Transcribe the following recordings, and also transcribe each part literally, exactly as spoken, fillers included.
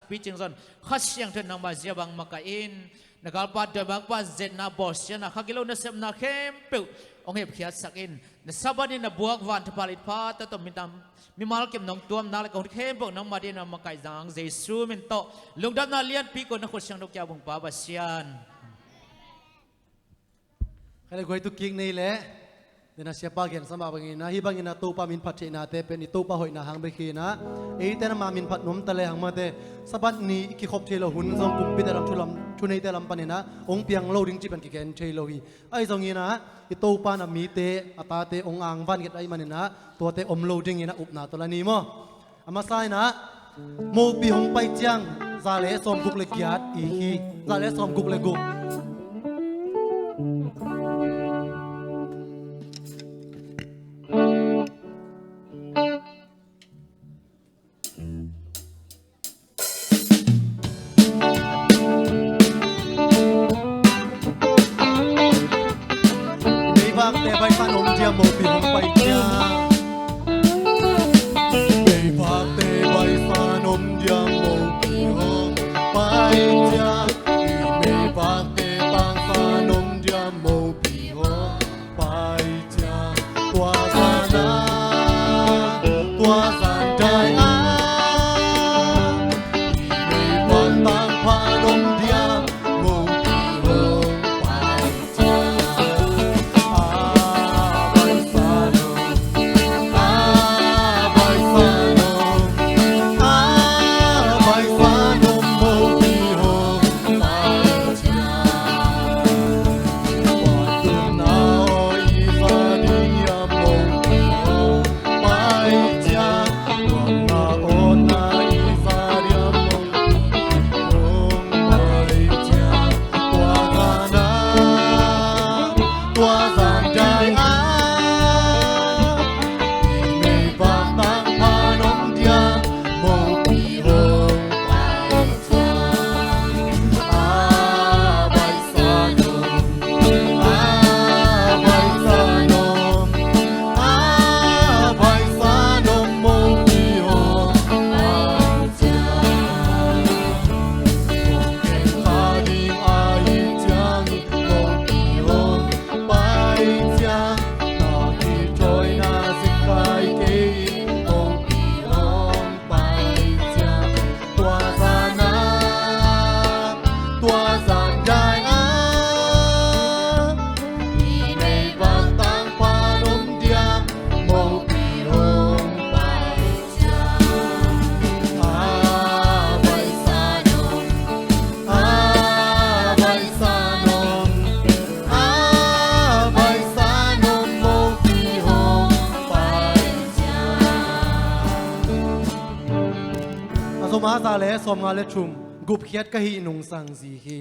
picing zon Kha Siangtho in nangmah zia bang makaih in. Na galpa dawimangpa zetna, bawlsiatna, kha gilo nasepna khempeuh hong hepkhiatsak in. Na Sabbath ni na buak van thupha litpha ta tawh mimal kep nong tuamna le ka hun khempeuh nangmah dingin na makaih zang Jesu min tawh lungdamna lianpi ko na khut siangtho kia bungpa Pasian. Khai le guai tu kik nei le. Dena siapa gensa mah bangin ah, hih bangin ah Topa min phat theihnate pen i Topa hoihna hang bek hi in ah, eite na ma min phat nuam ta le hang mate, Sabbath ni i kikhop thei lo hun zong kumpite lam thu lam, thuneite lam panin ah hong piang lo ding cih pen kigen thei lo hi. Ahi zongin ah i Topa na mite, a tate hong angvan nget ahih manin ah tuate om lo dingin ah upna tawh la ni maw. A masa in ah, mopi hong pai ciang za le sawmguk le giat i hi. Za le sawmguk le guk. Meivakte baisan om diam, mopi hong pai ciang. Meivakte baisan om diam, mopi hong pai ciang. Meivakte bangsan om diam, mopi hong pai ciang. Tua zan ah, tua zan dai ah, i meivak tangpha om diam, mopi hong pai ciang. A baisan om, a baisan om, a baisan om, mopi hong pai ciang. Tua zan ah, tua zan dai ah, i meivak tangpha om diam, mopi hong pai ciang. A baisan om, a baisan om, a baisan om, mopi hong pai ciang. A zom a za le sawmnga le thum, gupkhiat ka hih nungsang zi hi.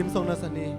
Song na sa ni.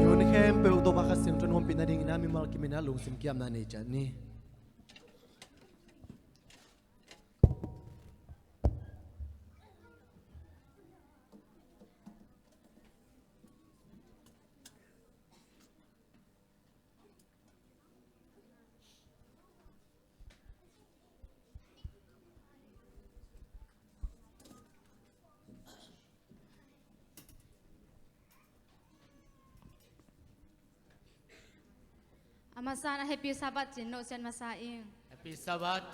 Hun khempeuh Topa Kha Siangtho in ompih nadingin a mimal kim in a lungsim kiamna nei ciat ni. A masa in a Happy Sabbath ci-in nohsiat masa ing. Happy Sabbath.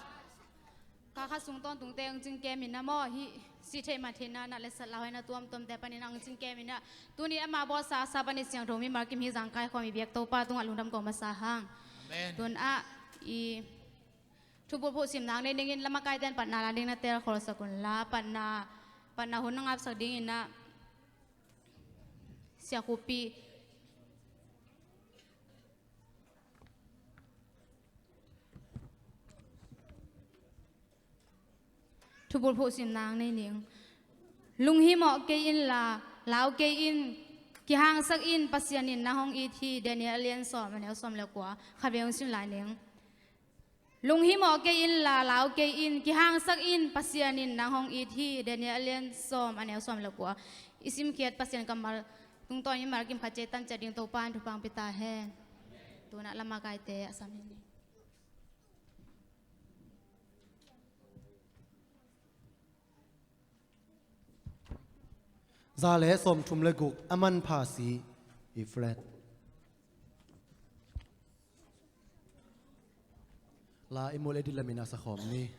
Kha khat sung tawntungte hong cingkem in a maw, hih sih theih mah theihna, nat le sat, lauhuaina tuamtuamte panin a hong cingkem in a, tuni ama bawlsa Sabbath ni siangtho mimal kim hih zangkaikhawm i biak Topa tungah lungdam ko masa hang. Amen. Tun ah i thubulphuh simna nei dingin lamakaite in patna la ding na telkholsak un la, patna, patna hun na ngapsak dingin ah Sia Khupi. Thubulphuh simna nei ning. Lunghimawh kei inla, lau kei in, kihangsak in, Pasian in nang hong it hi. Daniel a lian sawm, a neu sawm le kua. Khatvei hong sim lai ning. Lunghimawh kei inla, lau kei in, kihangsak in, Pasian in nang hong it hi. Daniel a lian sawm, a neu sawm le kua. I simkhiat Pasian kammal tungtawn in mimal kim khat ciat tan ciat ding Topa in thupha hong pia ta hen. Tun ah lamakaite a sam hi ni. Za le sawmthum le guk, a manpha si, E flat. La i mul edit lamin a sakhawm ni.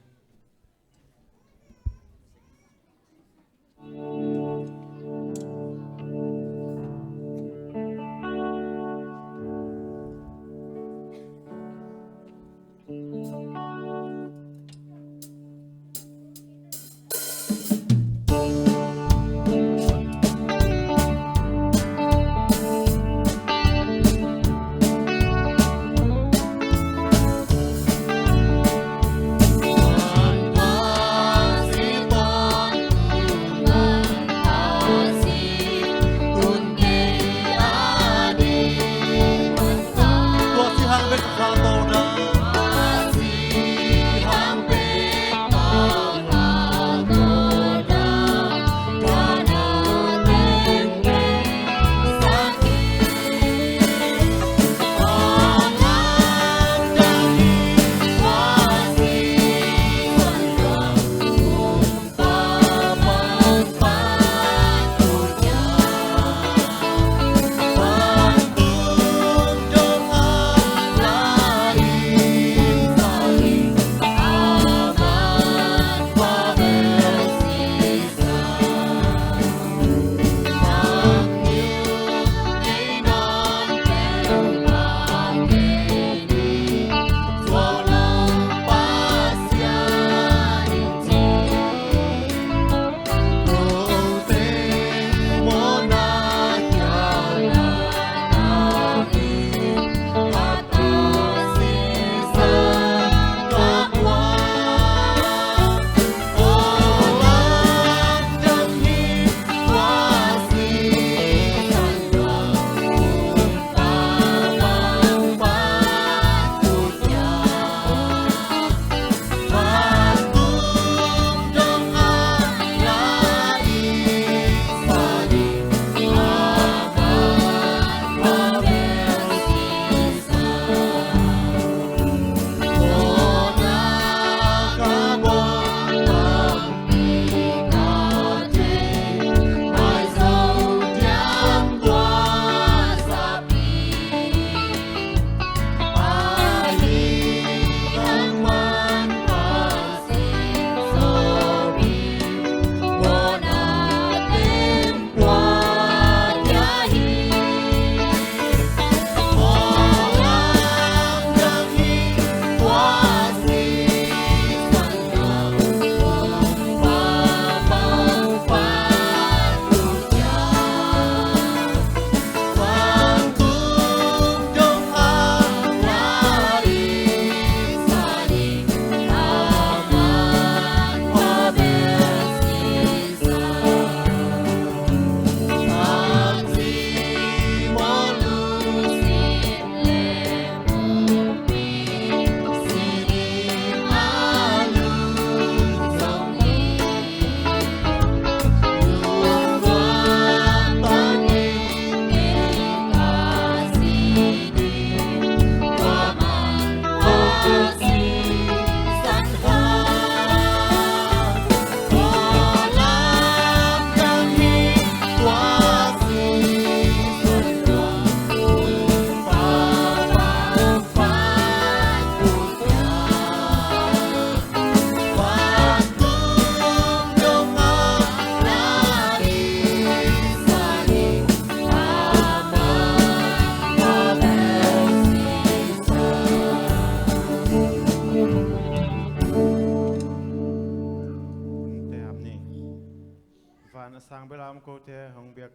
Kote hong biak,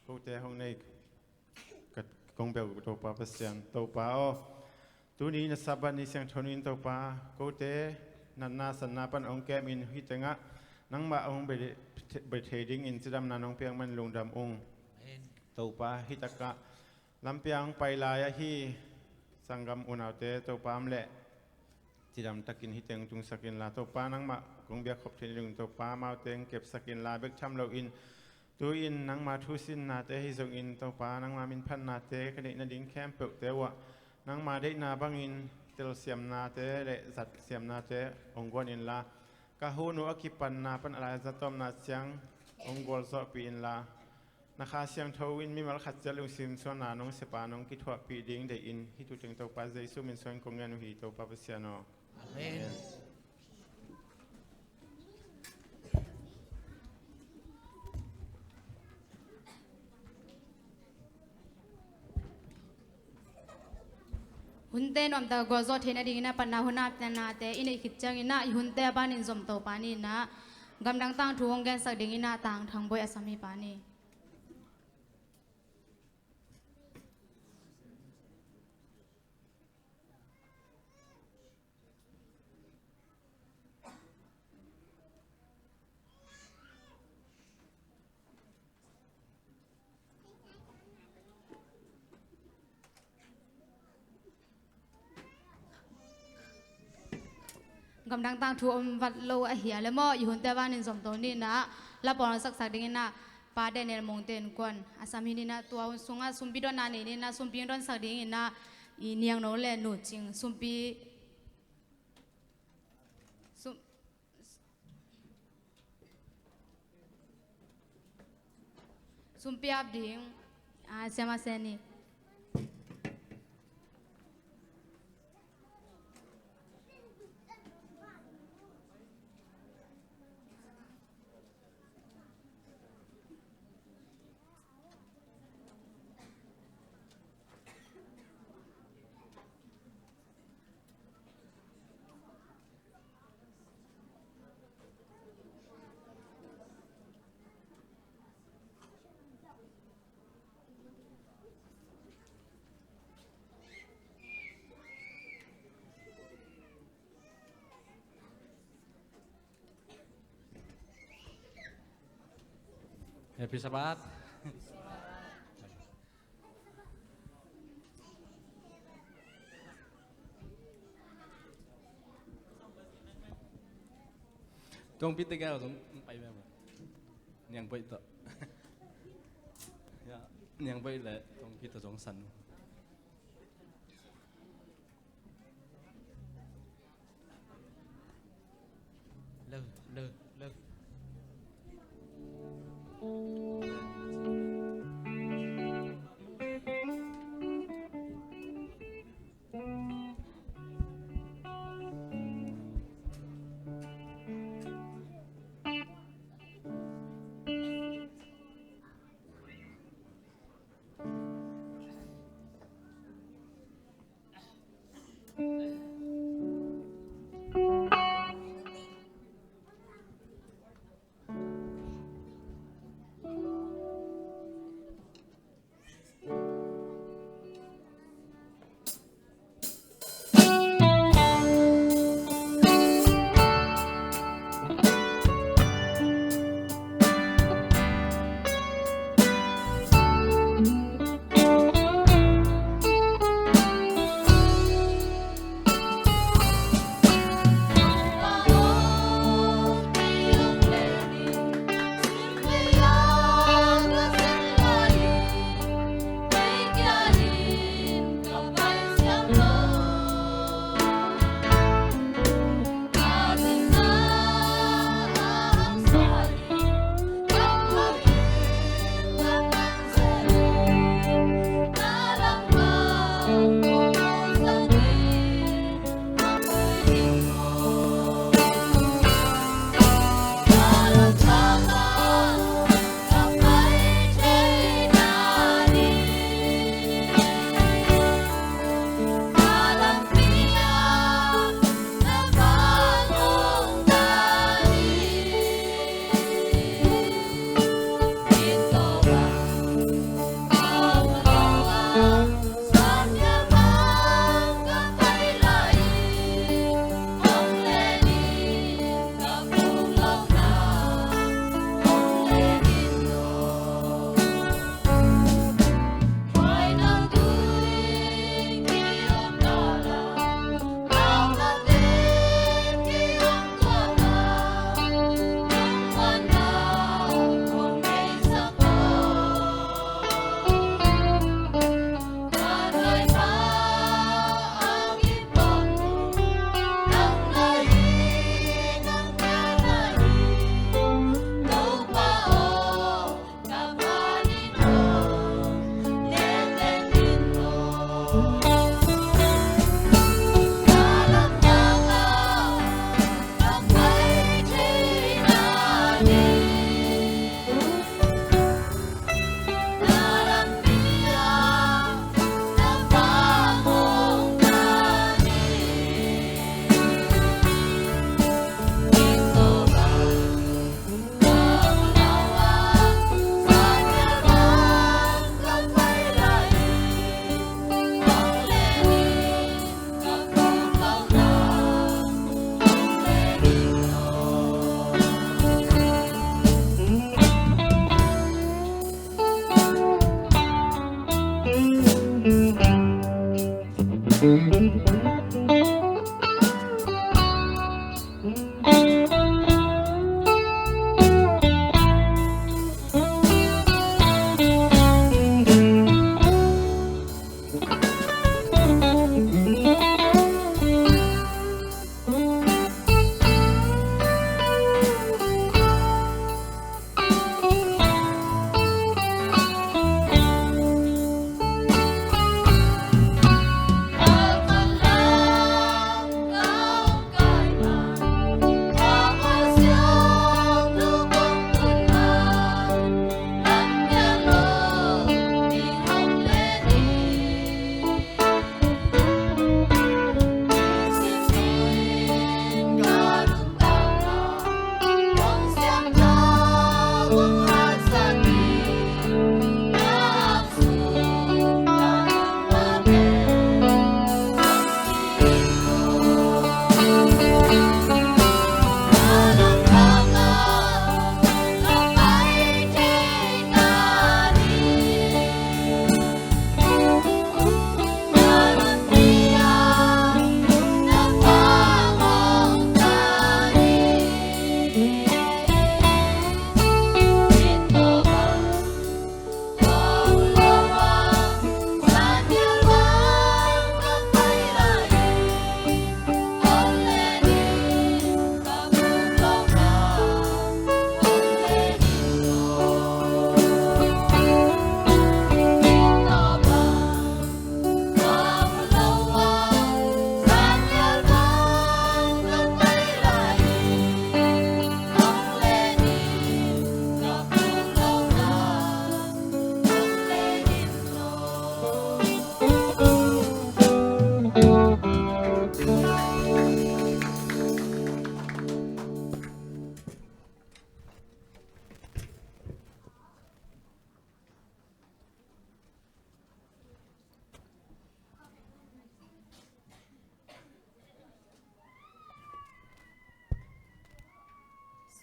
kote hong nei, ka kong bia uh Topa Pasian, Topa aw, tuni na Sabbath ni siangtho ni-in Topa, kote natna sanna pan hong kemin hih tengah nangmah hong bia, bia thei dingin cidamna nong piak man lungdam ung. Amen. Topa, hih takah lampiang pai lai ahi sanggam unaute Topa om leh cidam takin hih teng tungsak inla, Topa nangmah kong biak khop theih nading Topa amaute hong kepsak inla, bek tham loin tu-in nangma thu sinnate ahi zongin Topa nangma minphatnate ka neih nading khempeuhte uhah nangma deihna bangin telsiamnate le zatsiamnate hong guan inla, ka hun uh a kipanna pan a lai zatawmna ciang hong gualzawhpih inla, na Kha Siangtho in mimal khat ciat lungsim suanna nong sepna nong kithuahpih ding deihin hih thu teng Topa Jesu min suangin kong ngen uh hi, Topa Pasian aw. Amen. Hunte nuamtak gualzawh theih nadingin a patna hun a nate i neih khit ciangin ah i hunte a banin zom Topa ni in ah, gamdang tangthu hong gensak dingin ah Tang Thang Bawi a sam hi pa ni. Gamdang tangthu om vat lo ahi a le maw, i hunte banin zom to ni in ah, la pawl hong saksak dingin ah Pa Daniel Mongte innkuan a sam hi ni in ah, tua hun sungah sumpi donna nei ni in ah, sumpi hong donsak dingin ah i Niangno le Nu Cing sumpi, sum, sumpi ap ding, ah, Siama Seni. Happy Sabbath. Tongpi tegel tong pai ba. Niang Bawi to. Ya, Niang Bawi le Tongpi to tong san. Lo, lo, lo.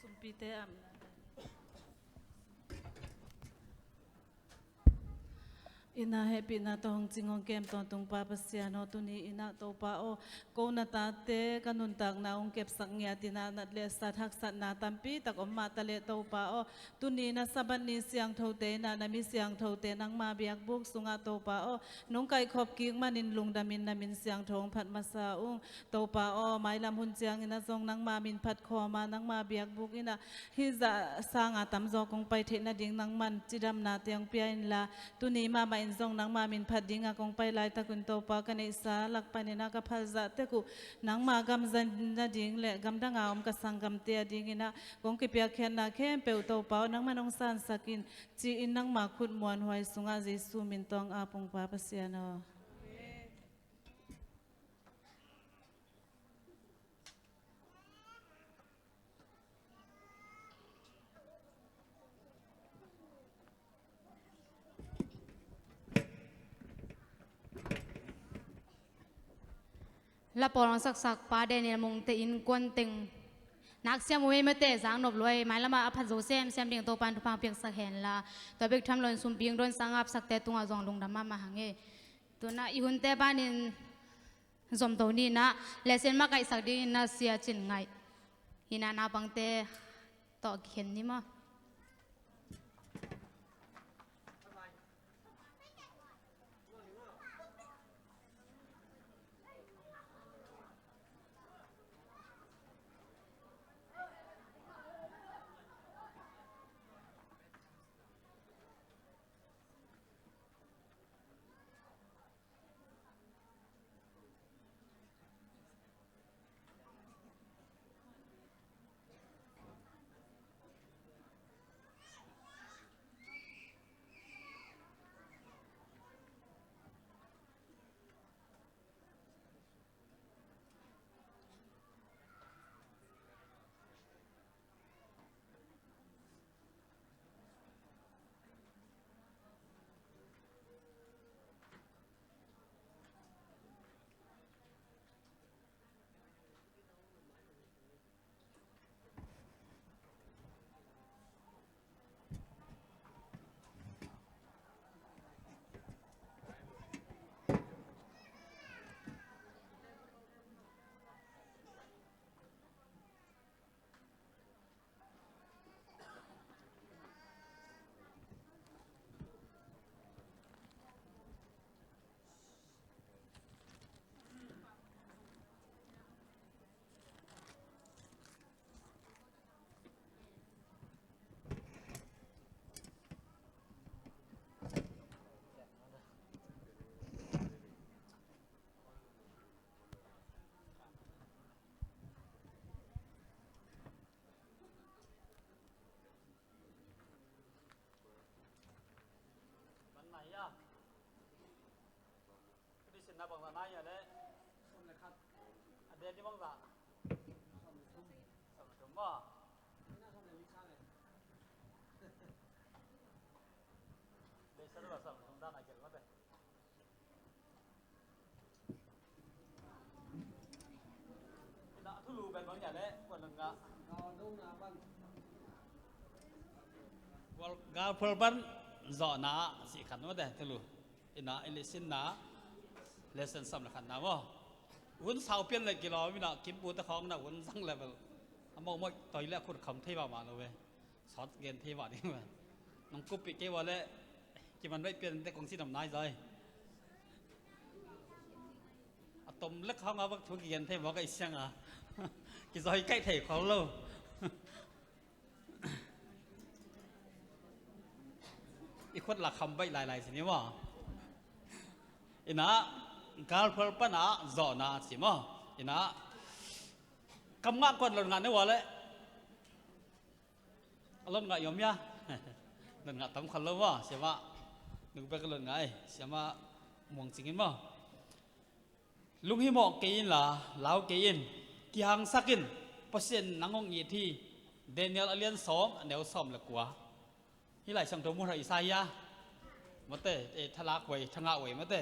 Sumpite amna. Inn ah hehpihna tawh hong cing hong kem tawntung Pa Pasian aw, tuni in ah Topa aw, ko na tate ka nuntakna hong kepsak ngiat in ah, nat le sat haksatna tampi tak om mah taleh Topa aw, tuni na Sabbath ni siangthote in ah na mi siangthote nangma biakbuk sungah Topa aw, nong kaihkhop kik manin lungdamin na min siangtho hong phat masa ung. Topa aw, mailam hun ciangin ah zong nangma min phat khawm a, nangma biakbuk in ah hih zah sanga tamzaw kong pai theih nading nangman cidamnate hong pia inla, tuni mahmah in zong nangma min phat dinga kong pai laitakun Topa ka neihsa lak panin ah ka phalzah tek uh nangma gam zan nading le gamdanga om ka sanggamte a dingin ah kong kipiakkhiatna khempeuh Topa aw, nangman hong sansak in, ci-in nangma khut muanhuai sungah Jesu min tawh hong ap ung Pa Pasian aw. La pawl hong saksak Pa Daniel Mungte innkuan teng nak siam uh hei mate, zak nop lua hi. Mailam ah a phat zo semsem ding Topa'n thupha hong piaksak hen la, tua bek tham loin sumpi hong dawn sang a apsakte tungah zong lungdam mahmah hang e. Tu-in ah i hunte panin zomto ni in ah, lesson makaihsak dingin ah Sia Cin Ngaih in ah naupangte tawh kikhen ni maw? Na bangzah na hia le? A date ni bangzah? Sawm le thum maw? December sawm le thum dan a gelh mate. Ina thulu pen bang hia le? Kuan lon ngah. Galphual pan zawhna sih khat mate thulu. Ina i lisinna lesson sawm le khatna maw? Hun sau pian le kilawm ina kimpu te khawng na hun zang level a mawhmawh toi le a khut kham thei mahmah lo ve. Sawt gen thei mah ding ve. Nong kuppih kei ua le kiman baih pian te kong si nam nai zai. A tom lek hang a bak thu kigen thei mawk a i siang a kizoi kaih thei khol lo. I khuat la kham baih lailai si ni maw? Ina galphual pana zawhna si maw? Ina kam ngah kuan lon ngah ne ua le? A lon ngah i om hia? Lon ngah tam khol lo maw? Siamah nukbek a lon ngah ei. Siamah muang cingin maw? Lunghimawh kei in la, lau kei in, kihangsak in, Pasian nang hong it hi. Daniel a lian sawm, a neu sawm le kua. Hih Lai Siangtho mu hra i sa hia? Mate, eh, thalak huai, thangah huai mate.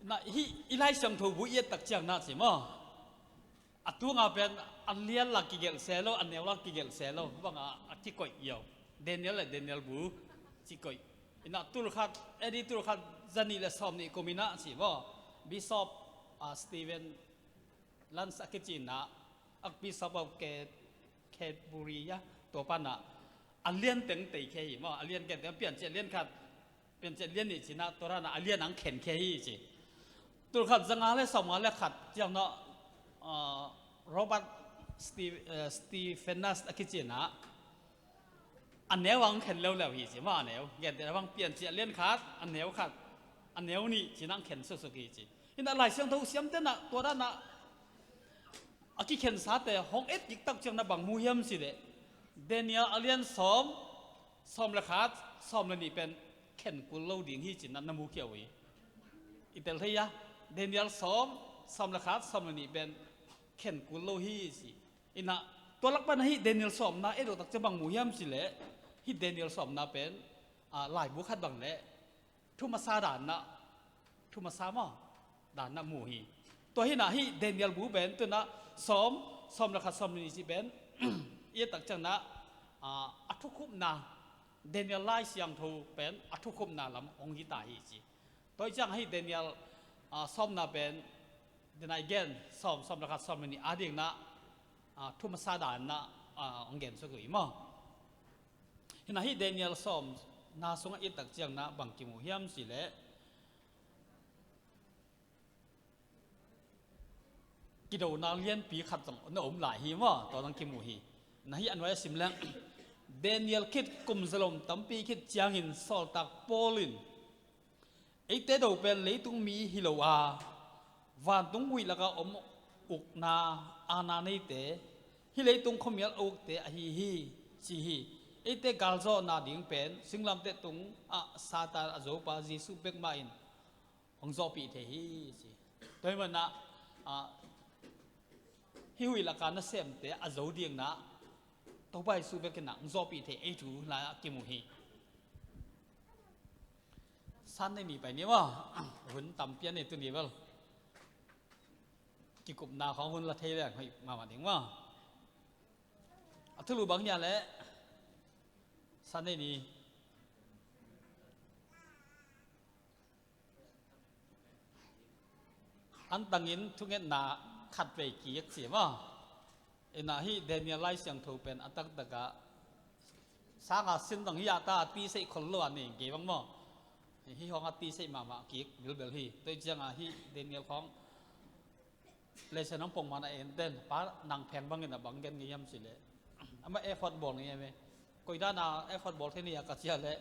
Na, hih, i Lai Siangtho bu i et tak ciang na ci maw? A tunga pen a lian la kigelh se lo, a neu la kigelh se lo, banga a kikoih iau. Daniel le Daniel bu kikoih. Ina tulkhat, A D tulkhat zanih le sawm nih kum ina si maw? Bishop, ah, Stephen Lance a kici ina, Archbishop of Ke-, Canterbury a, tua pana a lian teng tei khe hi maw? A lian khe teng piancil lian khat, piancil lian nih cina tua rana a lian ang khen khe hi ci. Tulkhat zanga le sawmnga le khat ciang no, ah, Robert Steve-, eh, Stephanus a kici ina, a neu ang khen leuleu hi ci ma a neu. Gente bang piancil lian khat, a neu khat, a neu nih cina ang khen suksuk hi ci. Ina Lai Siangtho siam tena tua dana a kikhensate hong et kiktak ciang na bang mu hiam si le? Daniel a lian sawm, sawm le khat, sawm le nih pen khen kul lo ding hi cin na, na mu khia uh hi. I tel thei a, Daniel sawm, sawm le khat, sawm le nih pen khen kul lo hi si. Ina tua lak pana hi Daniel sawmna et uh tak ciang bang mu hiam si le? Hi Daniel sawmna pen, ah, laibu khat bang le thu masa danna, thu masa maw, danna mu hi. Tua hina hi Daniel bu pen tuna sawm, sawm le khat sawm le nih ci pen i et tak ciang na, ah, a thukhupna, Daniel Lai Siangtho pen a thukhupna lam hong hi ta hi ci. Tua hi ciang hi Daniel, ah, sawmna pen, den ai gen sawm, sawm le khat sawm le nih a dingna, ah, thu masa danna, ah, hong gen suk uh hi maw? Hina hi Daniel sawmna sungah i et tak ciang na bang kimu hiam si le? Kidona lianpi khat zong na om lai hi maw? Tua zong kimu hi. Na hi a nuai a sim leng Daniel khit kum zalom tampi khit ciangin sawltak Paul in eite do pen leitung mi hi lo a, vantung huih laka om ukna aana neite, hi leitung khuamial a ukte ahi hi, ci hi. Eite galzawhna ding pen singlamteh tungah Satan a zopa Jesuh bek mah in hong zawhpih thei hi, ci. Tua hi manah, ah, hih huih laka nasemte a zo dingna Topa Jesuh bekin ah hong zawhpih thei ei thu lai-ah kimu hi. Sunday ni pai ni maw? Hun tampi a nei tuni bel. Kikupna khawng hun la thei leng hoih mahmah ding maw? A thulu bang hia leh Sunday ni antangin thungetna khatvei kik ci maw? Ina hih Daniel Lai Siangtho pen a taktakah sanga sin dang hi a ta a tiseih khol lo a nei kei bang maw? Hih hawng a tiseih mahmah kik bilbel hi. Tua hi cianga hih Daniel khawng lesson hong pong mana en ten pa nang pheng bangin a bang gen ngei hiam ci leh ama effort bawl ngei hiam e? Koi dana effort bawl thei ni a ka cia leh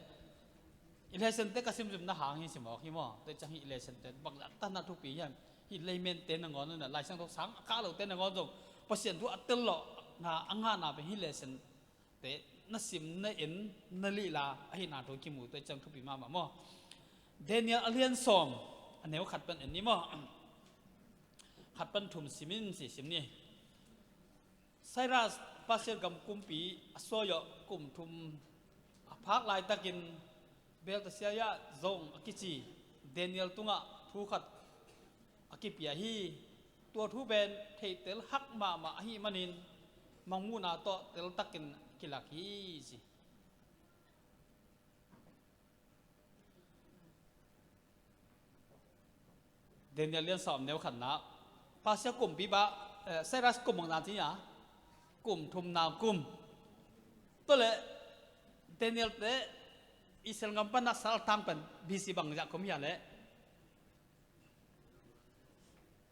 i lesson te ka simsim na hang hi si mawk hi maw? Tua hi ciang hih lesson te bang zat tana thupi hiam? Hih layman te nangawn una Lai Siangtho sang a kah lo te nangawn zong Pasian thu a tel lawh na a ngahna pen hih lesson te na sim na en na lihla ahihna thu kimu tua hi ciang thupi mahmah maw? Daniel a lian sawm, a neu khat pan en ni maw? Khat pan thum sim in, si sim ni. Cyrus Persia gam kumpi a suai awh kum thum a phak laitakin Belteshazzar zong a kici Daniel tungah thu khat a kipia hi. Tua thu pen theihtel hak mahmah ahih manin mangmuhna tawh teltakin kilak hi, ci. Daniel lian sawm, neu khatna. Persia kumpi bang, eh, Cyrus kum bangzah ci a, kum thumna kum. Tua leh Daniel te Israel gam pan a saltang pen B C bangzah kum hia leh?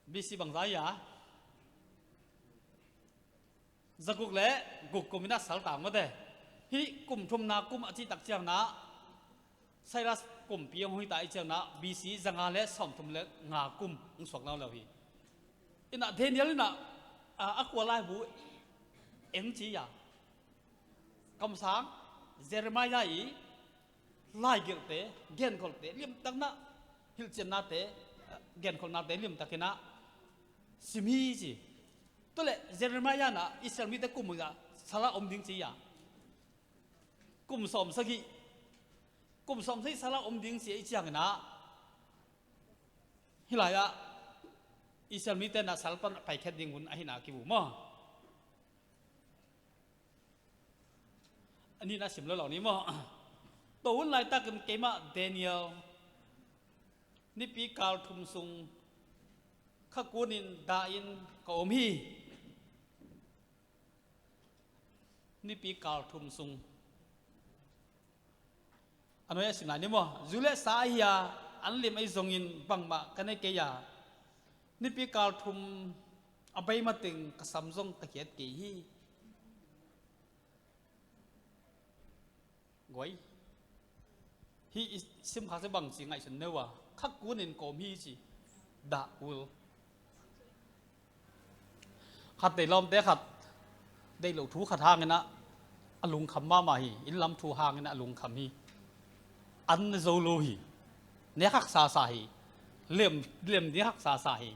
B C bangzah hia? Zaguk le guk kum in a saltang mate. Hih kum thumna kum a cih tak ciangin ah Cyrus kumpi hong hi ta i ciangin ah B C zanga le sawmthum le nga kum hong suak nawn lo hi. In ah Daniel in ah, a, a kua laibu eng ci a, kamsang Jeremiah i laigelhte, genkholhte limtak in ah, hilhciannate, genkholhnate limtak in ah sim hi ci. Tua leh Jeremiah in ah Israel mite kum bangzah sal ah om ding ci a, kum sawmsagih, kum sawmsagih sal ah om ding ci a i ciangin ah, hih lai-ah Israel mite in ah sal pan paikhiat ding hun ahihna kimu maw? A nihna sim lo lo ni maw? Tua hun laitakin keimah Daniel nipi kal thum sung kha kunin dahin ka om hi. Nipi kal thum sung. A nuai a sim lai ni maw? Zu le sa ahi a, an lim ahi zongin bangmah ka nei kei a, nipi kal thum a bei mateng ka sam zong ka khiat kei hi. Guai. Hih i simkhakte bangci ngaihsun neu a, kha kunin ka om hi ci. Dah kul. Khat deih lawmte khat, deih loh thu khat hangin ah a lungkham mahmah hi. Inn lam thu hangin ah a lungkham hi. An ne zo lo hi. Nek haksa sa hi. Lem, lem ding haksa sa hi.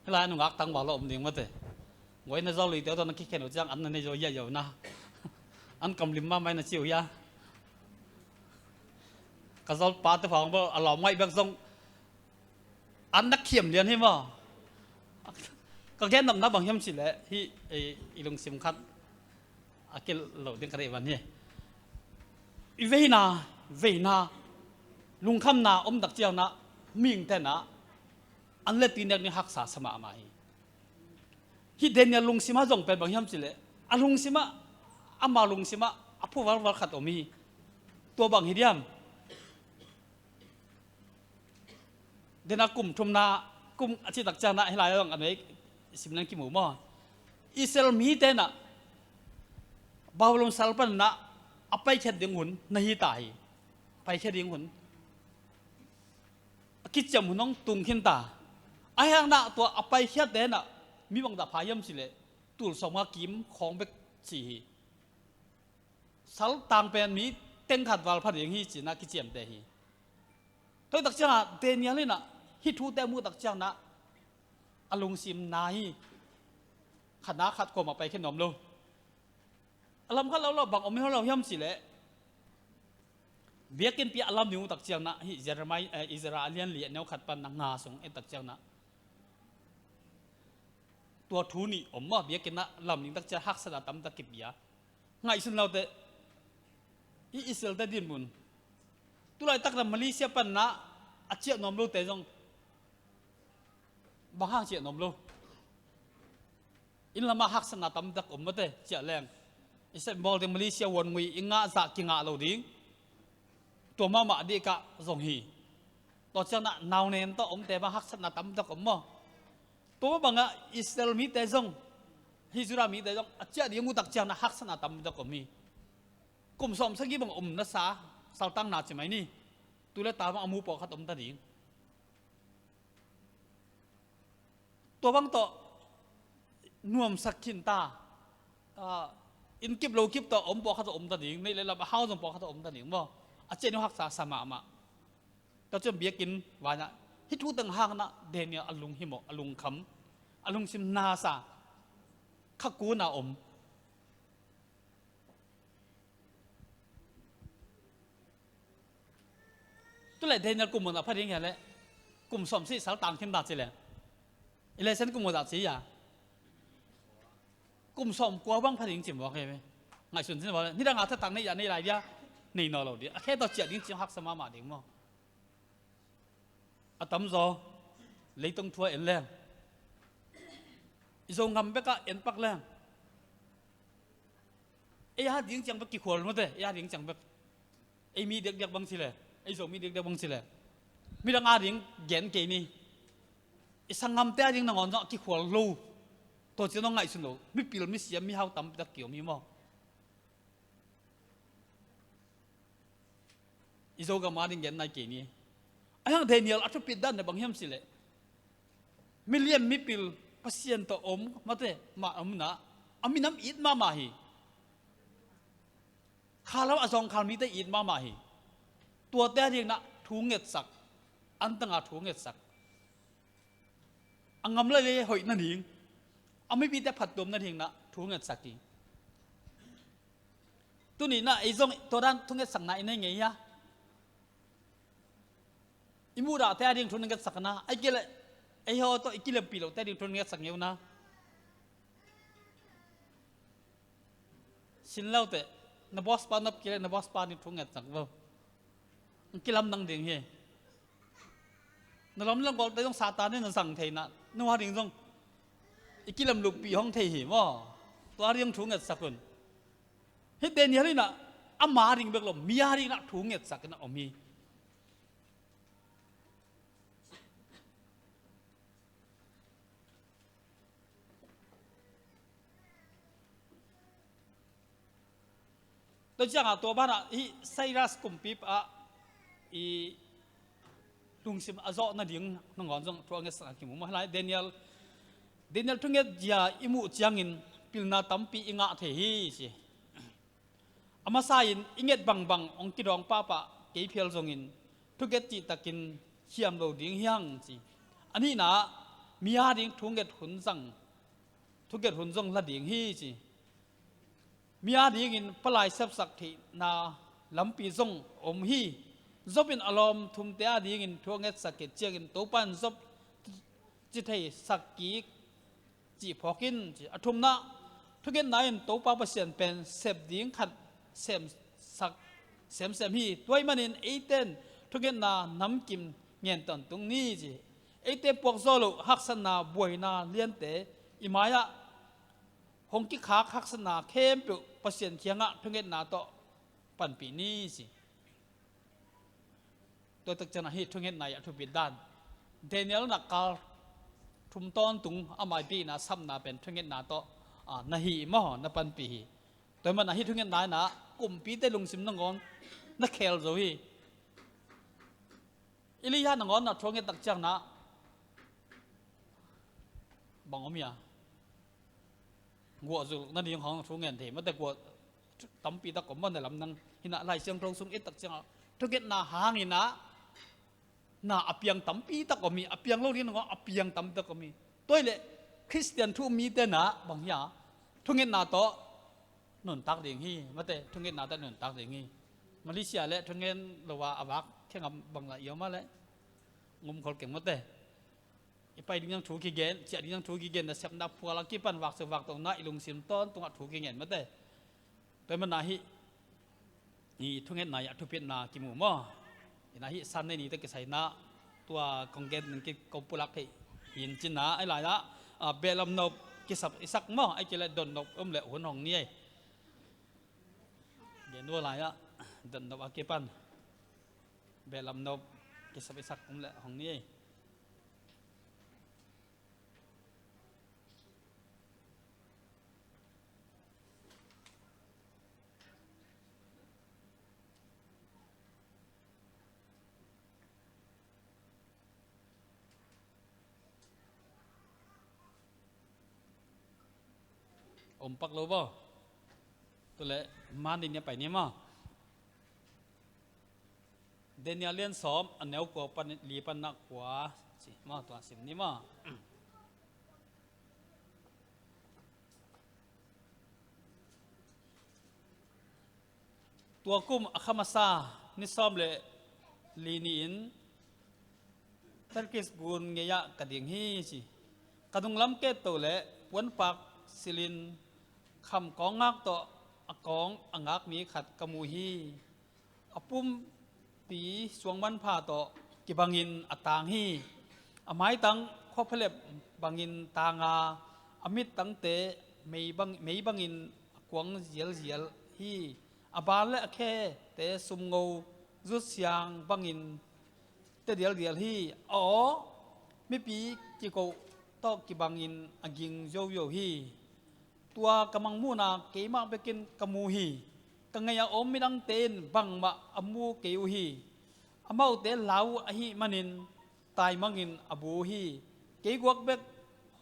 Hih lai nungak tangval lo om ding mate. Guai na zo lite tawh na kikhen uh ciang an na nei zo hiah zo na. An kamlim mahmah na ci uh hiah. Ka zolpa te phang bo a lawm ngaih bek zong an na khiam lian hi maw? Ka gen nopna bang hiam cih leh hih, eh, i lungsim khat a kilh lo ding ka deih van hi. I veina, veina, lungkhamna om tak ciangin ah mihingte in ah an le ti nek ding haksa sa mahmah hi. Hih Daniel lungsim ah zong pen bang hiam cih leh, a lungsim ah, ama lungsim ah a phu valval khat om hi. Tua bang hi diam? Dena kum thumna kum a cih tak ciangin ah hih lai zong a nuai sim leng kimu maw? Israel mite in ah Babylon sal pan in ah a paikhiat ding hun na hi ta hi. Paikhiat ding hun, a kiciam hun hong tung khin ta. Ahi hangin ah tua a paikhiatte in ah mi bangzah pha hiam cih leh tul sawmnga kim khawng bek ci hi. Saltang pen mi teng khat val pha ding hi ci-in ah kiciamteh hi. Tua hi tak ciangin ah Daniel in ah hih thute muh tak ciangin ah a lungsim na hi. Khatna khat kuamah paikhia nuam lo. A lam khat lo lo bang om hi lo hiam cih leh, biakinnpi a lam ding uh tak ciangin ah hih Jeremiah, eh, Ezra a lian li a neu khat pan a nga sung en tak ciangin ah tua thu nih om maw? Biakinn ah lam ding tak ciang haksatna tamtak kipia. Ngaihsun lote, i Israel te dinmun, tulaitak na Malaysia pan na a ciah nuam lote zong bang hang ciah nuam lo? Inn lamah haksatna tamtak om mate, ciah leng. I sepbawl ding Malaysia huan ngui i ngah zah kingah lo ding. Tua mahmah dih kah zong hi. Tua ciangin ah naunen tawh omte bang haksatna tamtak om maw? Tua mah bangah Israel mite zong, hih Judah mite zong a ciah ding uh tak ciangin ah haksatna tamtak om hi. Kum sawmsagih bang om na sa, saltang na ci mai ni. Tu le ta bang a mu pawlkhat om ta ding. Tua bang tawh nuamsak khin ta. Ah, inn kip lo kip tawh om pawlkhat tawh om ta ding, neih le lam a hau zong pawlkhat tawh om ta ding maw? A ciah ding uh haksa sa mahmah. Tua ciang biakinn vai-ah hih thu teng hangin ah Daniel a lunghimawh, a lungkham, a lungsim nasa, kha kun a om. Tu leh Daniel kum mawk a pha ding hia leh, kum sawm sih sal tang khin ta ci leh, i lesen kum mawk a ci a, kum sawm kua bang pha ding ci mawk hi ve. Ngaihsun cin mawk leh, nidang a thatang nei a nei lai dia, nei nawn lo dia, a khe tawh ciah ding ci haksa mahmah ding maw. A tamzaw leitung thu a en leng, i Zo ngam bekah en pak leng, ei a ding ciang bek kikhual mate, ei a ding ciang bek. Ei mi diakdiak bang ci leh, ei Zo mi diakdiak bang ci leh, midang a ding gen kei ni. I sanggamte a ding nangawn zong a kikhual lo. Tua ciang zong ngaihsun lo, mipil, misiam, mihau tampi tak kiom hi maw. I Zogam a ding gen nai kei ni. A hiang Daniel a thupit dan na bang hiam ci leh, milian mipil Pasian tawh om mate, mah om na, a minam it mahmah hi. Kha lo a zawngkhal mite it mahmah hi. Tuate a ding na thu ngetsak, antanga thu ngetsak, a ngam le le hoih nading, a mipite phattuam nading na thu ngetsak hi. Tuni na ei zong tua dan thu ngetsakna i nei ngei hia? I muhdahte a ding thu ngetsakna, ahih kei leh ei haw tawh i kilempih lohte a ding thu ngetsak ngei uh na. Sin lo teh, na boss pa nop kei leh na boss pa ding thu ngetsak vo. Hong kilamdang ding hi. Na lam le na gawlte zong Satan in na zang thei na, no a ding zong i kilemlupih hong thei hi maw. Tua ding thu ngetsak un. Hih Daniel in ah ama ding bek lo, mi a ding ah thu ngetsak in a om hi. Tua ciangah tua banah hih Cyrus kumpipa ah i lungsim a zawh nading nangawn zong thu a ngetsak a kimu mah lai. Daniel, Daniel thunget zia i muh ciangin pilna tampi i ngah thei hi ci. A masa in i nget bangbang hong kidawng pahpah kei phial zongin thunget cihtakin hiam lo ding hi hang ci. A nihna ah mi a ding thunget hun zang, thunget hun zong la ding hi ci. Mi a dingin palai sepsak theihna lampi zong om hi. Job in a lawm thumte a dingin thu a ngetsak khit ciangin Topa in Job ci theisak kik cih phawk in ci. A thumna, thungetna in Topa Pasian pen sep ding khat semsak semsem hi. Tua ahih manin eite in thungetna namkim ngen tawntung ni ci. Eite puakzaw loh haksatna buaina liante i mai-ah hong kikhak haksatna khempeuh Pasian kiangah thungetna tawh panpih ni ci. Tua tak ciangah hih thungetna i a thupit dan, Daniel na kal thum tawntung ama i deihna sapna pen thungetna tawh, a, na hi maw, na panpih hi. Tua ahih manin hih thungetna in ah kumpite lungsim nangawn na khel zo hi. Elijah nangawn na thu a nget tak ciangin ah bang om hia? Guah zulh nading hong thu ngen thei mate, guah tampi tak om mah na lamdang hi na, Lai Siangtho sung et tak ciangah thungetna hangin ah na a piang tampi tak om hi, a piang lo ding nangawn a piang tampi tak om hi. Tua hi leh Khristian thu um mite in ah bang hia? Thungetna tawh nuntak ding hi mate, thungetna tawh nuntak ding hi. Malaysia le thungen lo a a vak khengam bang la i om a le ngum khol keng mate. I pai ding nang thu kigen, ciah ding nang thu kigen, na sepna phual a kipan vak su vak tawh na i lungsim tawntungah thu kigen mate. Tua ahih manin ah hih i thungetna i a thupitna kimu maw? Ina hih Sunday ni tawh kisai in ah tua kong gen nang ki kong pulak thei hi in ci in ah, a lai-ah, a, behlap nop kisap i sak maw, ahih kei leh dot nop om leh hun hong ni ei. Gen uh a lai-ah dot nop a kipan behlap nop kisap i sak om leh hong ni ei. Om pak lo bo. Tu leh man ding ni a pai ni maw. Daniel lian sawm, a neu kua pan li pan na kua ci maw, tua sim ni maw. Tua kum a kha masa ni sawm le li ni-in Tarkis gun ngei-ah ka ding hi ci. Ka nunglam ketto le puanpak silin kham kawng ngak tawh a kawng a ngak mi khat ka mu hi. A pumpi suang manpha tawh kibangin a tang hi. A maitang khuaphelep bangin tang a, a mittangte mei bang, mei bangin a kuang zialzial hi. A bal le a khete sumngo zutsiang bangin te dialdial hi. A aw mipi kikoh tawh kibangin a ging ziozio hi. Tua ka mangmuhna keimah bekin ka mu hi. Ka ngeia om midangte in bangmah a mu kei uh hi. Amaute lau uh ahih manin taimangin a bu uh hi. Kei guak bek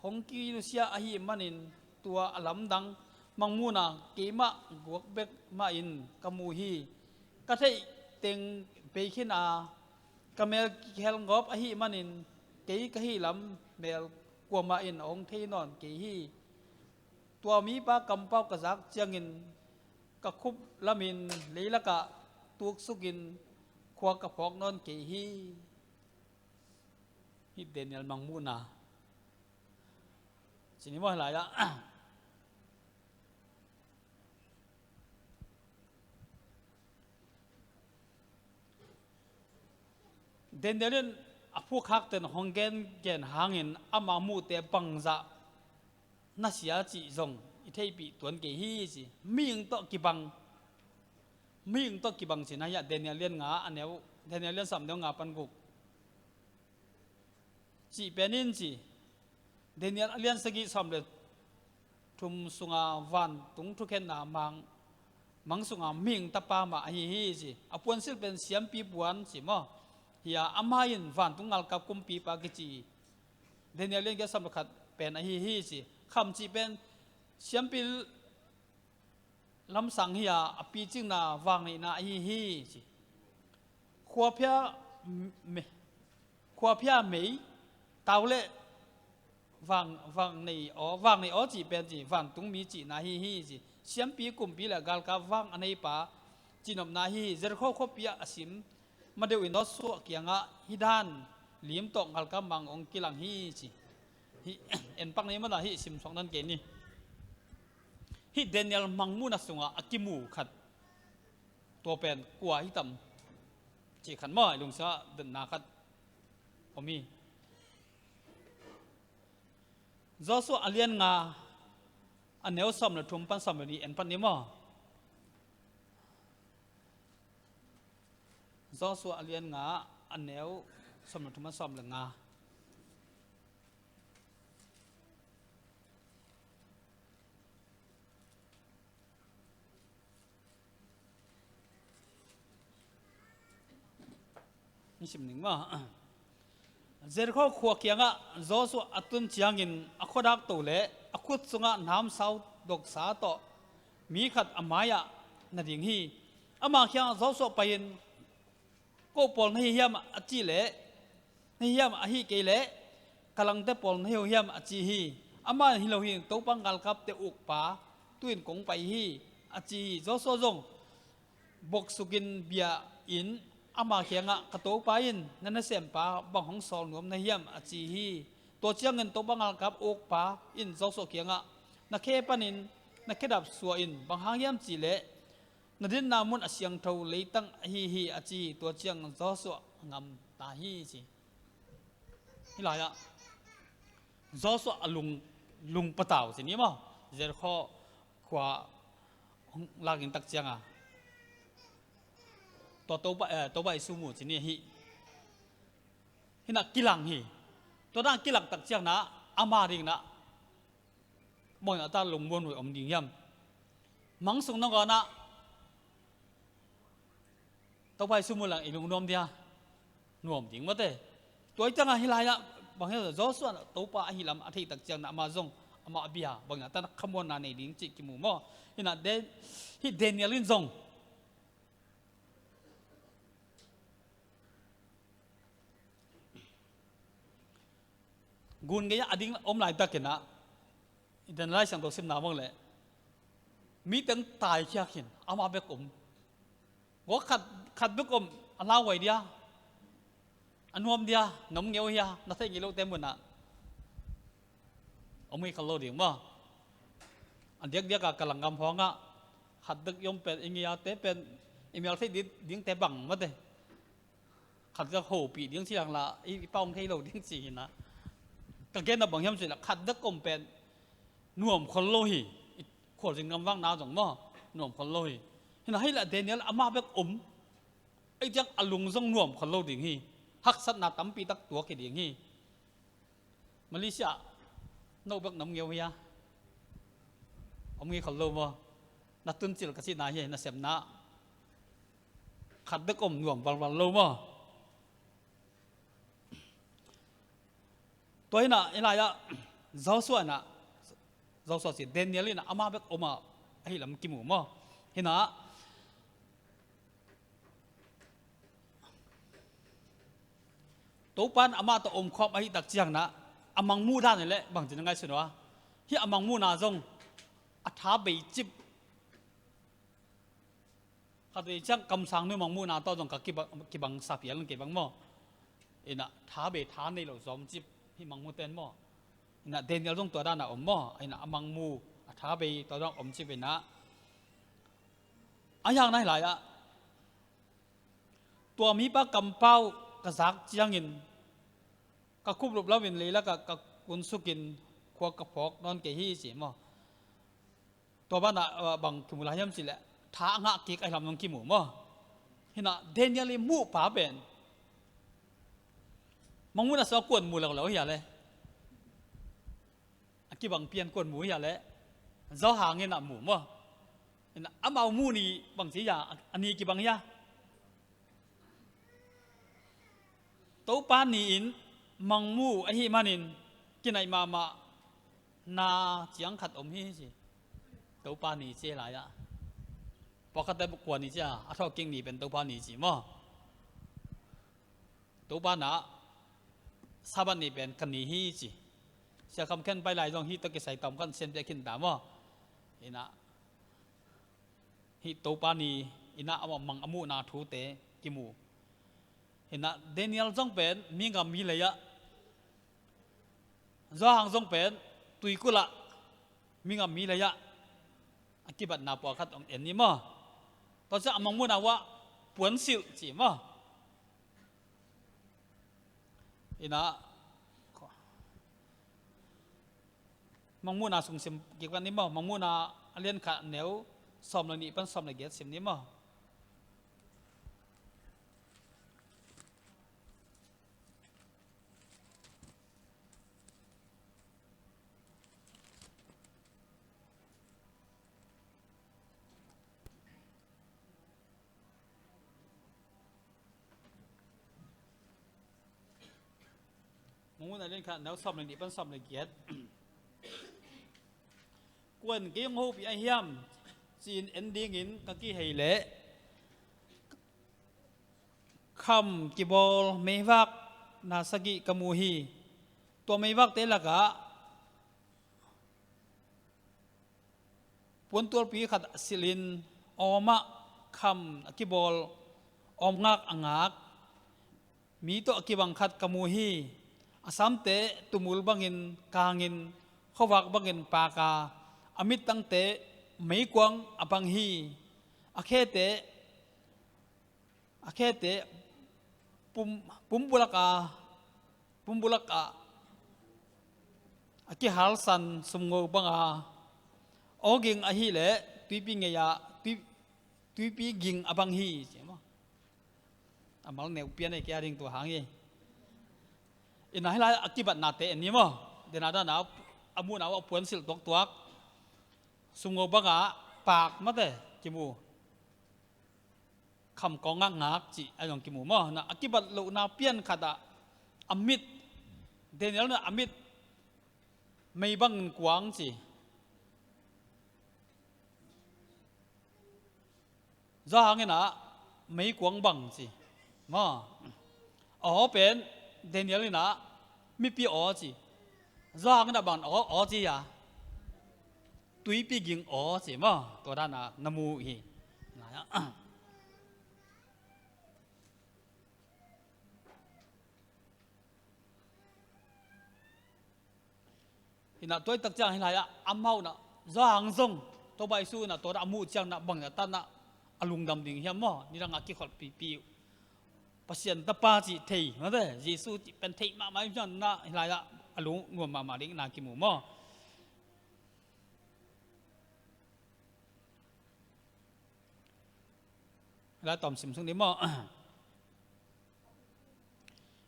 hong kinusia ahih manin tua a lamdang mangmuhna keimah guak bek mahin ka mu hi. Ka theih teng bei khin a, ka mel kikhel ngawp ahih manin kei ka hih lam mel kuamah in a hong thei nawn kei hi. Tua mipa kampau ka zak ciangin ka khup lamin leilakah tuksukin khua ka phawk nawn kei hi. Hih Daniel mangmuhna ci ni maw, hi lai-ah Daniel in a phukhakten hong gengen hangin ama muhte bangzah nasia cih zong i theihpih tuan kei hi ci. Mihing tawh kibang, mihing tawh kibang ci na hi-ah Daniel lian nga a neu, Daniel lian sawm neu nga pan guk cih pen in ci. Daniel a lian sagih sawm le thum sunga vantung thukhenna mang, mang sunga mihing tapa mah ahi hi ci. A puansilh pen siampi puan ci maw. Hi-a ama in vantung ngalkap kumpipa kici hi. Daniel lian giat sawm le khat pen ahi hi ci. Kham cih pen siampi lamsang hi-a a picingna vangneihna ahi hi ci. Khuaphia me, khuaphia mei tau le vang, vangnei aw, vangnei aw cih pen ci, vantungmi cihna ahi hi ci. Siampi kumpi le galkap vang a neipa cihnopna ahi hi. Jerikho khuapi ah a sim madeuh in Joshua kiangah hih dan lim tawh ngalkap mang hong kilang hi ci. Hih en pak ni maw, hih simsuak nan kei ni. Hih Daniel mangmuhna sungah a kimu khat tua pen kua hi tam cih khat maw, i lungsim ah dotna khat om hi. Joshua a lian nga a neu sawm le thum pan sawm le nih en pan ni maw. Joshua a lian nga a neu sawm le thum pan sawm le nga. Sim ning maw. Jerikho khua kiangah Joshua a tun ciangin a khuadak to le a khut sungah namsau doksa tawh mi khat a mai-ah na ding hi. Ama kiangah Joshua pai-in, ko pawl na hi hiam a cih leh, na hi hiam, ahi kei leh ka langte pawl na hi uh hiam a ci hi. Amah in hi lo hi, Topa ngalkapte ukpa tu-in kong pai hi a ci hi. Joshua zong boksukin bia-in ama kiangah, ka topa in na nasempa bang hong sawl nuam na hiam a ci hi. Tua ciangin Topa ngalkap ukpa in Joshua kiangah, na khe panin na khedap sua in, bang hang hiam cih leh na dinna mun a siangtho leitang ahi hi a ci hi. Tua ciang Joshua ngam ta hi ci. Hih lai-ah Joshua a lung, lung patau ci ni maw. Jerikho khua hong lak ing tak cianga tua Topa, eh, Topa Jesu mu ci ni hi. Hih na kilang hi. Tua na kilang tak ciangna ama dingna bang a ta lungmuan huai om ding hiam? Mang sung nangawnah Topa Jesu mu lang i lungnuam dia nuam ding mate. Tua i tangah hih lai-ah bang hiam, Joshua na Topa ahi lam a theih tak ciangna amah zong amah a bia bang a ta khamuanna nei ding cih kimu maw. Hih na hih Daniel in zong Gun gei-ah a ding om laitakin ah, i den Lai Siangtho simna bang leh, mi teng taikhia khin, amah bek om. Gua khat, khat bek om, a lauhuai dia, a nuam dia, na om ngeu hia, na theih ngei lote munah om ngei khol lo ding maw? A diakdiak a ka langgam hawngah khat bek i om pen, i ngeite pen, i mel theih ding, dingte bang mate. Khat bek hopih ding ci hang la, i, i pau thei lo ding ci hi na. Ka genna bang hiam cih leh, khat bek om pen nuam khol lo hi. I khualzin gamvakna zong maw, nuam khol lo hi. Hi na, hi leh Daniel amah bek om. Ei ciang a lung zong nuam khol lo ding hi. Haksatna tampi tak tuak hi ding hi. Malaysia, no bek na om ngeu hia? Om ngei khol lo maw? Na tuncil ka cihna hi, na sepna. Khat bek om nuam valval lo maw? Tua hi na, i lai-ah Joshua in ah, Joshua ci, Daniel in ah amah bek om a, ahi lam kimu maw? Hi na, Topa in amah tawh omkhawm ahih tak ciangin ah, a mangmuh dan hi leh bangci na ngaihsun uh a? Hih a mangmuhna zong a tha bei cip. Khatvei ciang kamsang nu mangmuhna tawh zong ka kibang, kibang sa pial kei bang maw? Hi na, tha bei tha nei lo zawm cip hih mangmuhte in maw? Hi na, Daniel zong tua dan a om maw? Hi na, a mangmuh a tha bei tua dan om cip hi na. A hiang na hi lai-ah, tua mipa kampau ka zak ciangin, ka khuplup lo in leilakah ka kunsukin khua ka phawk nawn kei hi ci maw? Tua banah, ah, bang kimu lai hiam cih leh, tha a ngah kik ahi lam zong kimu maw? Hi na, Daniel i muhpa pen mangmuhna sungah kuan mu lo lo hi a leh, a kibang pian kuan mu hi a leh, Johan in ah mu maw? Hi na, amau mu ni bangci hi a, a ni kibang hi a. Topa ni-in mangmuh ahih manin kinaih mahmah na ciang khat om hi ci. Topa ni ci lai-ah, pawlkhatte kua ni ci a, a thawhkik ni pen Topa ni ci maw? Topa in ah Sabbath ni pen ka ni hi ci. Sia Kham Khen pai lai zong hih tawh kisai tawm khat sianpiak khin ta maw? Hi na, hih Topa ni in ah amah mang a muhna thute kimu. Hi na, Daniel zong pen mi ngam mi lei-ah, Johan zong pen tuikulh ah mi ngam mi lei-ah a kibatna pawlkhat hong en ni maw? Tua ciang a mangmuhna uh ah puansilh ci maw? Hi na, mangmuhna sung sim kik vat ni maw? Mangmuhna a lian khat, neu sawm le nih pan sawm le giat sim ni maw? Mangmuhna lian khat, neu sawm le nih pan sawm le giat. Kuan kei hong hopih a hiam ci-in en dingin ka kihei leh, kham kibawl meivak na sagih ka mu hi. Tua meivakte lakah puantualpi khat silhin awmah kham a kibawl awmngak a ngak mi tawh a kibang khat ka mu hi. A samte tumul bangin kangin khuavak bangin paak a, a mittangte meikuang a bang hi. A khete, a khete pum, pumbulak a, pumbulak ah a kihalsan sumngo bang a, awging ahih leh tuipi ngei a, tui, tuipi ging a bang hi ci maw? A mal neu pian ei kia ding tua hang hi. Hi na, hih lai a kibatnate en ni maw? Dena dana a muhna uh a puansilh tuaktuak, sumngo bang a paak mate kimu. Kham kawng ngakngak cih a zong kimu maw? Na, a kibat lohna pian khat ah a mit, Daniel na a mit mei bangin kuang ci. Johan in ah meikuang bang ci maw? Aw pen Daniel in ah mipi aw ci. Zawhang in a bang aw, aw ci a. Tuipi ging aw ci maw. Tua dan a na mu hi. Lai ah. Hi na, tua tak ciang hi lai ah amau na zawhang zong Topa Jesu na tua a muh ciang na bang na ta na a lungdam ding hiam maw? Nidang a kikholhpihpih uh. Pasian Tapa cih thei, mate, Jesu cih pen thei mahmah hi ciang na hi lai ah a lungnuam mahmah ding na kimu maw? Lai tawm sim sung ding maw?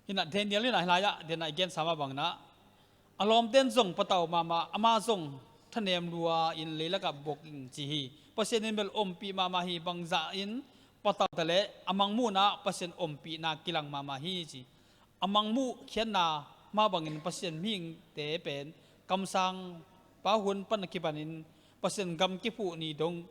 Hi na, Daniel in a hi lai ah, den a i gensa mah bang na, a lawmten zong patau mahmah, ama zong thanem lua in leilak ah buak ing ci hi. Pasian in bel ompih mahmah hi, bangzah in patau ta leh a mangmuhna ah Pasian ompihna kilang mahmah hi ci. A mangmuh khiatna mah bangin Pasian mihingte pen kamsang pa hun pan a kipanin Pasian gam kiphuh ni dong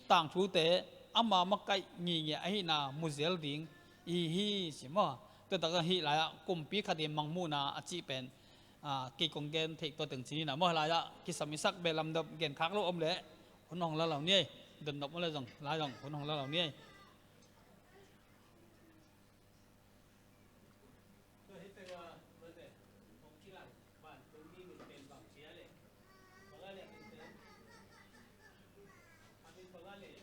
tangthute ama makaih ngitnget ahihna mu zel ding i hi hi ci maw? Tua tak hi lai ah kumpi khat i mangmuhna a cih pen, ah, kei kong gen theih tua teng ci ni na maw? Lai ah kisam i sak beh lamdop gen khak lo om leh hun hong la lo ni ei. Dotnop om leh zong lai zong hun hong la lo ni ei. Tua hi tengah mate hong kilang vantung mi min pen bang ci a leh, bang a leh min pen, a min bang a leh?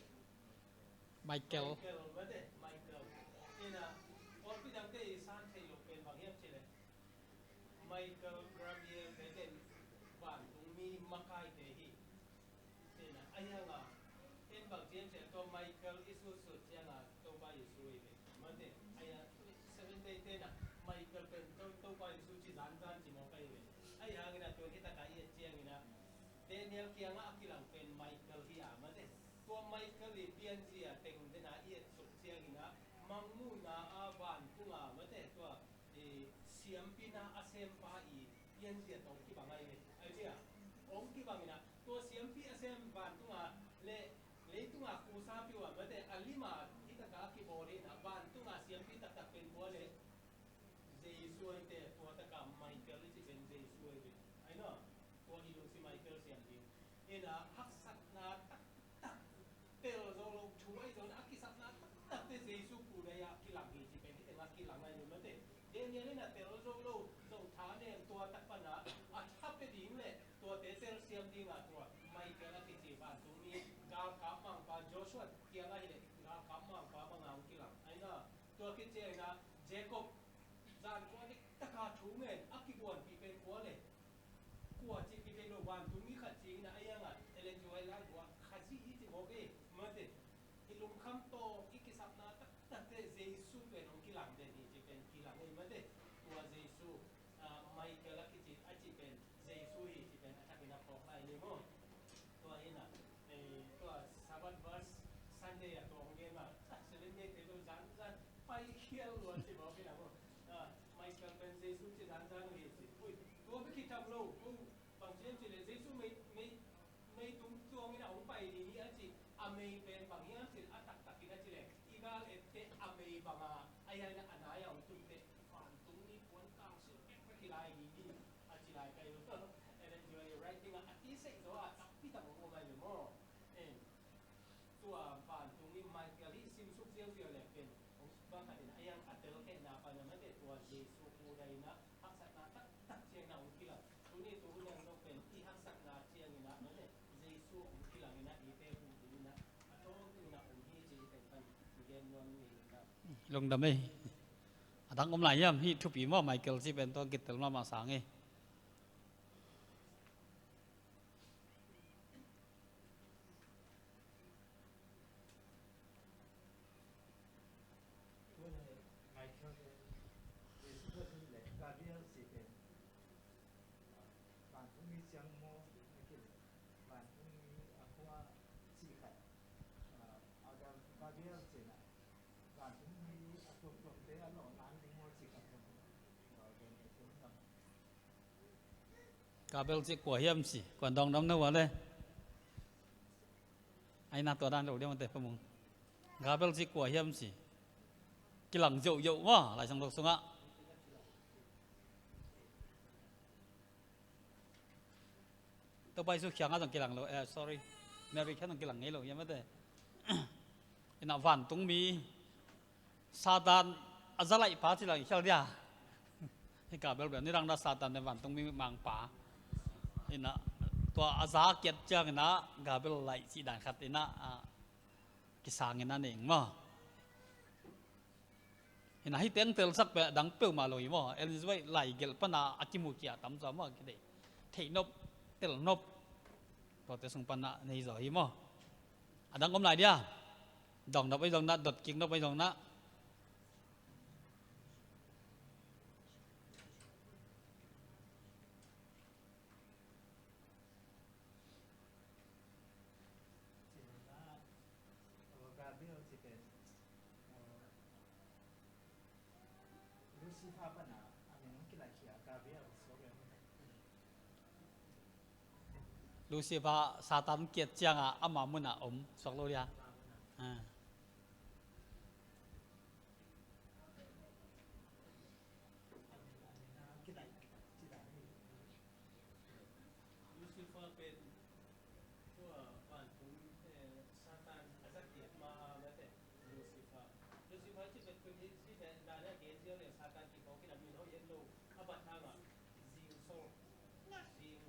Michael. Michael mate, Michael. Ina, pawlpi dangte i san theih loh pen bang hiam ci leh, Michael Gabriel te pen vantung mi makaite hi. Ina, a hiang a, en bang ci hiam ci a, tua Michael i sutsut ciang a Topa Jesu hi ve. Mate, a hiang Seventh Day te na Michael pen To, Topa Jesu ci zanzan ci mawk ahi ve. A hiang ina tua hi tak a i et ciang ina Daniel kiang a a kilang pen Michael hi a mate. Tua Michael i pianzia teng den a i et suk ciang ina mangmuhna a vantung a mate tua i siampi na a sempa i pianzia tawh kibang ahi ve. Ahi ve a, hong kibang ina tua siampi a sem vantung a le leitung a khusapi uh a mate a lim a hi tak a kibawl ina vantung a siampi taktak pen kua le? Jesu ahi te, tua tak a Michael i ci pen Jesu ahi ve. Ahi na, tua i lungsim Michael siam ding. Ina haksatna taktak tel zo lo thu ahi zong a kisapna taktak te Jesu kudai a kilang hi ci pen hi teng a kilang ahi lo mate. Daniel in a tel zo lo zong tha nen tua tak pan a a tha pia ding le tuate telsiam ding a tua Michael a kici vantung mi galkap mangpa Joshua kiang ahi le galkap mangpa bang a hong kilang ahi na. Tua kici ahi na Jacob zan kua dik taka thu ngen a kibuanpih pen kua le? Kua cih kithei lo vantung mi khat cingin a, a hiang a Ellen G. White lai kua Khazih hi ci mawk e. Mate, i lungkham tawh i kisapna taktakte Jesu pen hong kilang den hi ci pen kilang e mate. Tua Jesu, ah, Michael a kici a cih pen Jesu hi ci pen a thakin a phawk lai ni maw? Tua hi na, eh, tua Sabbath verse Sunday a tua hong gen a, ah, Seventh Day te tua zan zan pai khial lua ci mawk hi na maw? Ah, Michael pen Jesu ci zanzan uh hi ci. Ui, tua bek hi tham lo. Ko bang ci hiam ci leh Jesu mei, mei, mei tung tuang in a hong pai ding hi a ci. A mei pen bang hiam ci leh a taktak in a ci leh i gal ette a mei bang a, a hiai in a nai a hong tun teh vantung ni puan kang sil pek pek hi lai ding hi a ci lai kai lo. Ellen G. White writing a a ti sek zaw a takpi tak hong om ai ve maw? Eh. Tua vantung i Michael i simsuk ziauziau le pen hong bang khat in a hiang a telkhehna pan a mate tua Jesu kudai in a haksatna taktak ciang in a hong kilang. Tuni tu hun a zong pen i haksatna ciang in a mate Jesu hong kilang in a eite huh ding in a a tawntung in a om hi ci hi teng pan gen nuam ni in a. Lungdam ei. A dang om lai hiam hih thupi maw Michael ci pen tua kitel mahmah sang ei. Gabriel cih kua hiam ci, kuan dawng dam na ua le. Ai na tua dan lo diam te pamung. Gabriel cih kua hiam ci. Kilang ziauziau maw, Lai Siangtho sungah. Topa Jesu kiangah zong kilang lo, eh, sorry, Mary kiangah zong kilang ngei lo hiam mate. Inah vantungmi Satan a za laih pa ci lang i khial dia. Hi Gabriel bel nidang dah Satan pen vantungmi mangpa. Inah tua a za kiat ciang inah Gabriel laih cih dan khat inah, ah, kisang inah nei ing maw. Hinah hih teng telsak pen a dang peuhmah lo hi maw. Ellen White laigelh pana a kimu kia tam zaw maw, kidei. Theih nop, tel nop. Tuate sung pana nei zaw hi maw. A dang om lai dia. Dong nop ei zong na, dot kik nop ei zong na. Lucifer pana a min hong kilaihkhia Gabriel suak em? Lucifer Satan kiat ciangah ama munah om suak lo dia. Ama munah. Ah. A min, a min a kilaih ci dan hi. Lucifer pen tua vantung, eh, Satan a za kiat ma a mate. Lucifer. Lucifer ci pen tuni ci pen dan a gen ziau le Satan kiphawk in a min hoih en lo. A bat hangah zingsol. Zing,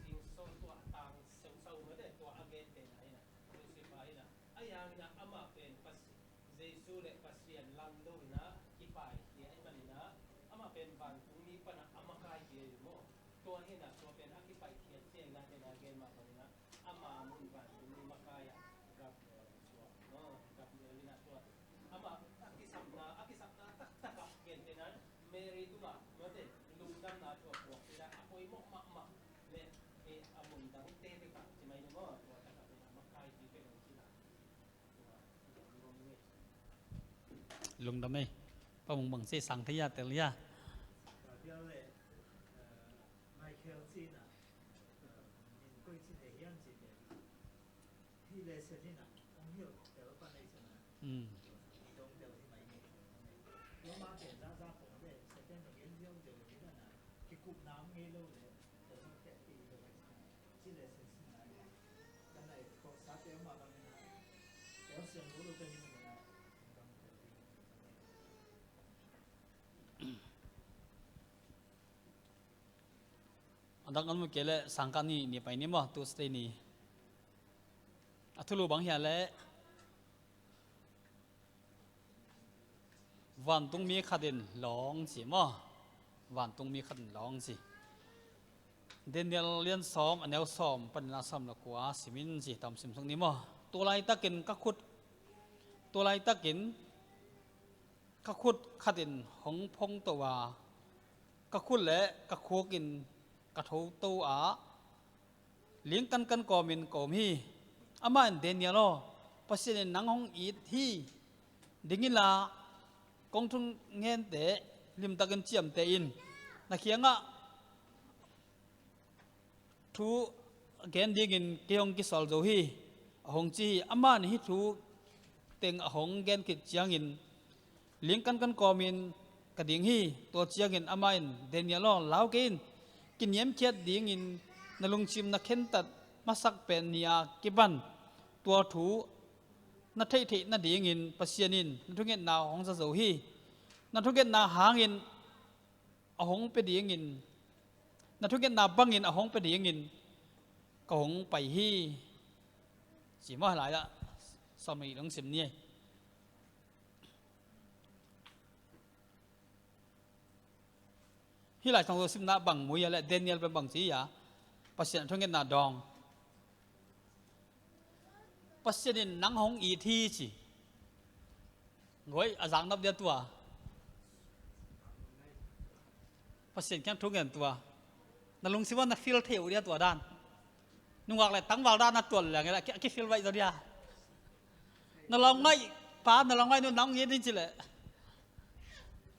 zingsol tua a tang seusau mate tua a gen pen a hi na. Lucifer hi na. A hi hangin a amah pen Pasi-, Jesu le Pasian langdo in a kipaikhia ahih manin a amah pen vantungmi pana a makai hi maw. Tua hi na tua pen a kipaikhiat ciang in a pen a gen mah bangin a ama mun vantungmi makai ah Gabriel suak, no, Gabriel in a tua amah a kisapna, a kisapna taktak ah gentehna Mary tungah mate lungdamna thu a puak in a a poimawh mahmah le, eh, a mun dangte bekah ci mai ni maw, tua takah pen a makai hi pen hong ci na. Lungdam ei. Pa Mung bang ci sang thei a tel a. Gabriel le, eh, Michael ci na, eh, min koi ci thei hiam ci pen. Hih lesson in a hong hilh tel pan ei ci na. Mm. Hong tel hi mai ngei. Tua mah pen zahzah kong le, Satan na gen ziau ziau hi dan a, kikupna om ngei lo le, tel tek pi lo. A dang an mu kei leh sangkah ni, ni pai ni maw, Tuesday ni. A thulu bang hia leh vantungmi khat in lawng ci maw? Vantungmi khat in lawng ci. Daniel lian sawm, a neu sawm panin a sawm le kua sim in ci, tam sim suk ni maw? Tua laitakin ka khut, tua laitakin ka khut khat in hong phongto a, ka khut le ka khuk in ka thoto a, lingkankan kawmin ka om hi. Amah in, Daniel aw, Pasian in nang hong it hi. Ding inla kong thungente limtakin ciamteh in. Na kiangah thu gen dingin kei hong kisawl zo hi, a hong ci hi. Amah in hih thu teng a hong gen khit ciangin, lingkankan kawmin ka ding hi. Tua ciangin amah in, Daniel aw, lau kei in. Kiniamkhiat dingin na lungsim na khentat masak pen ni-a kipan tua thu na theihtheih nadingin Pasian in na thungetna hong za zo hi. Na thungetna hangin a hong pia dingin, na thungetna bangin a hong pia dingin ka hong pai hi. Ci maw, lai-ah sawm le nih lungsim ni ei. Hih Lai Siangtho simna bang mu hia leh Daniel pen bang ci hia, Pasian a thungetna dawng. Pasian in nang hong it hi ci. Ngoi a zak nop dia tua. Pasian kiang thu ngen tua. Na lungsim ah na feel thei uh dia tua dan. Nungak le tangval dan na tuan leng a ki, a ki feel baih zaw dia. Na lawmngaih pa, na lawmngaih nu nang hong it hi ci leh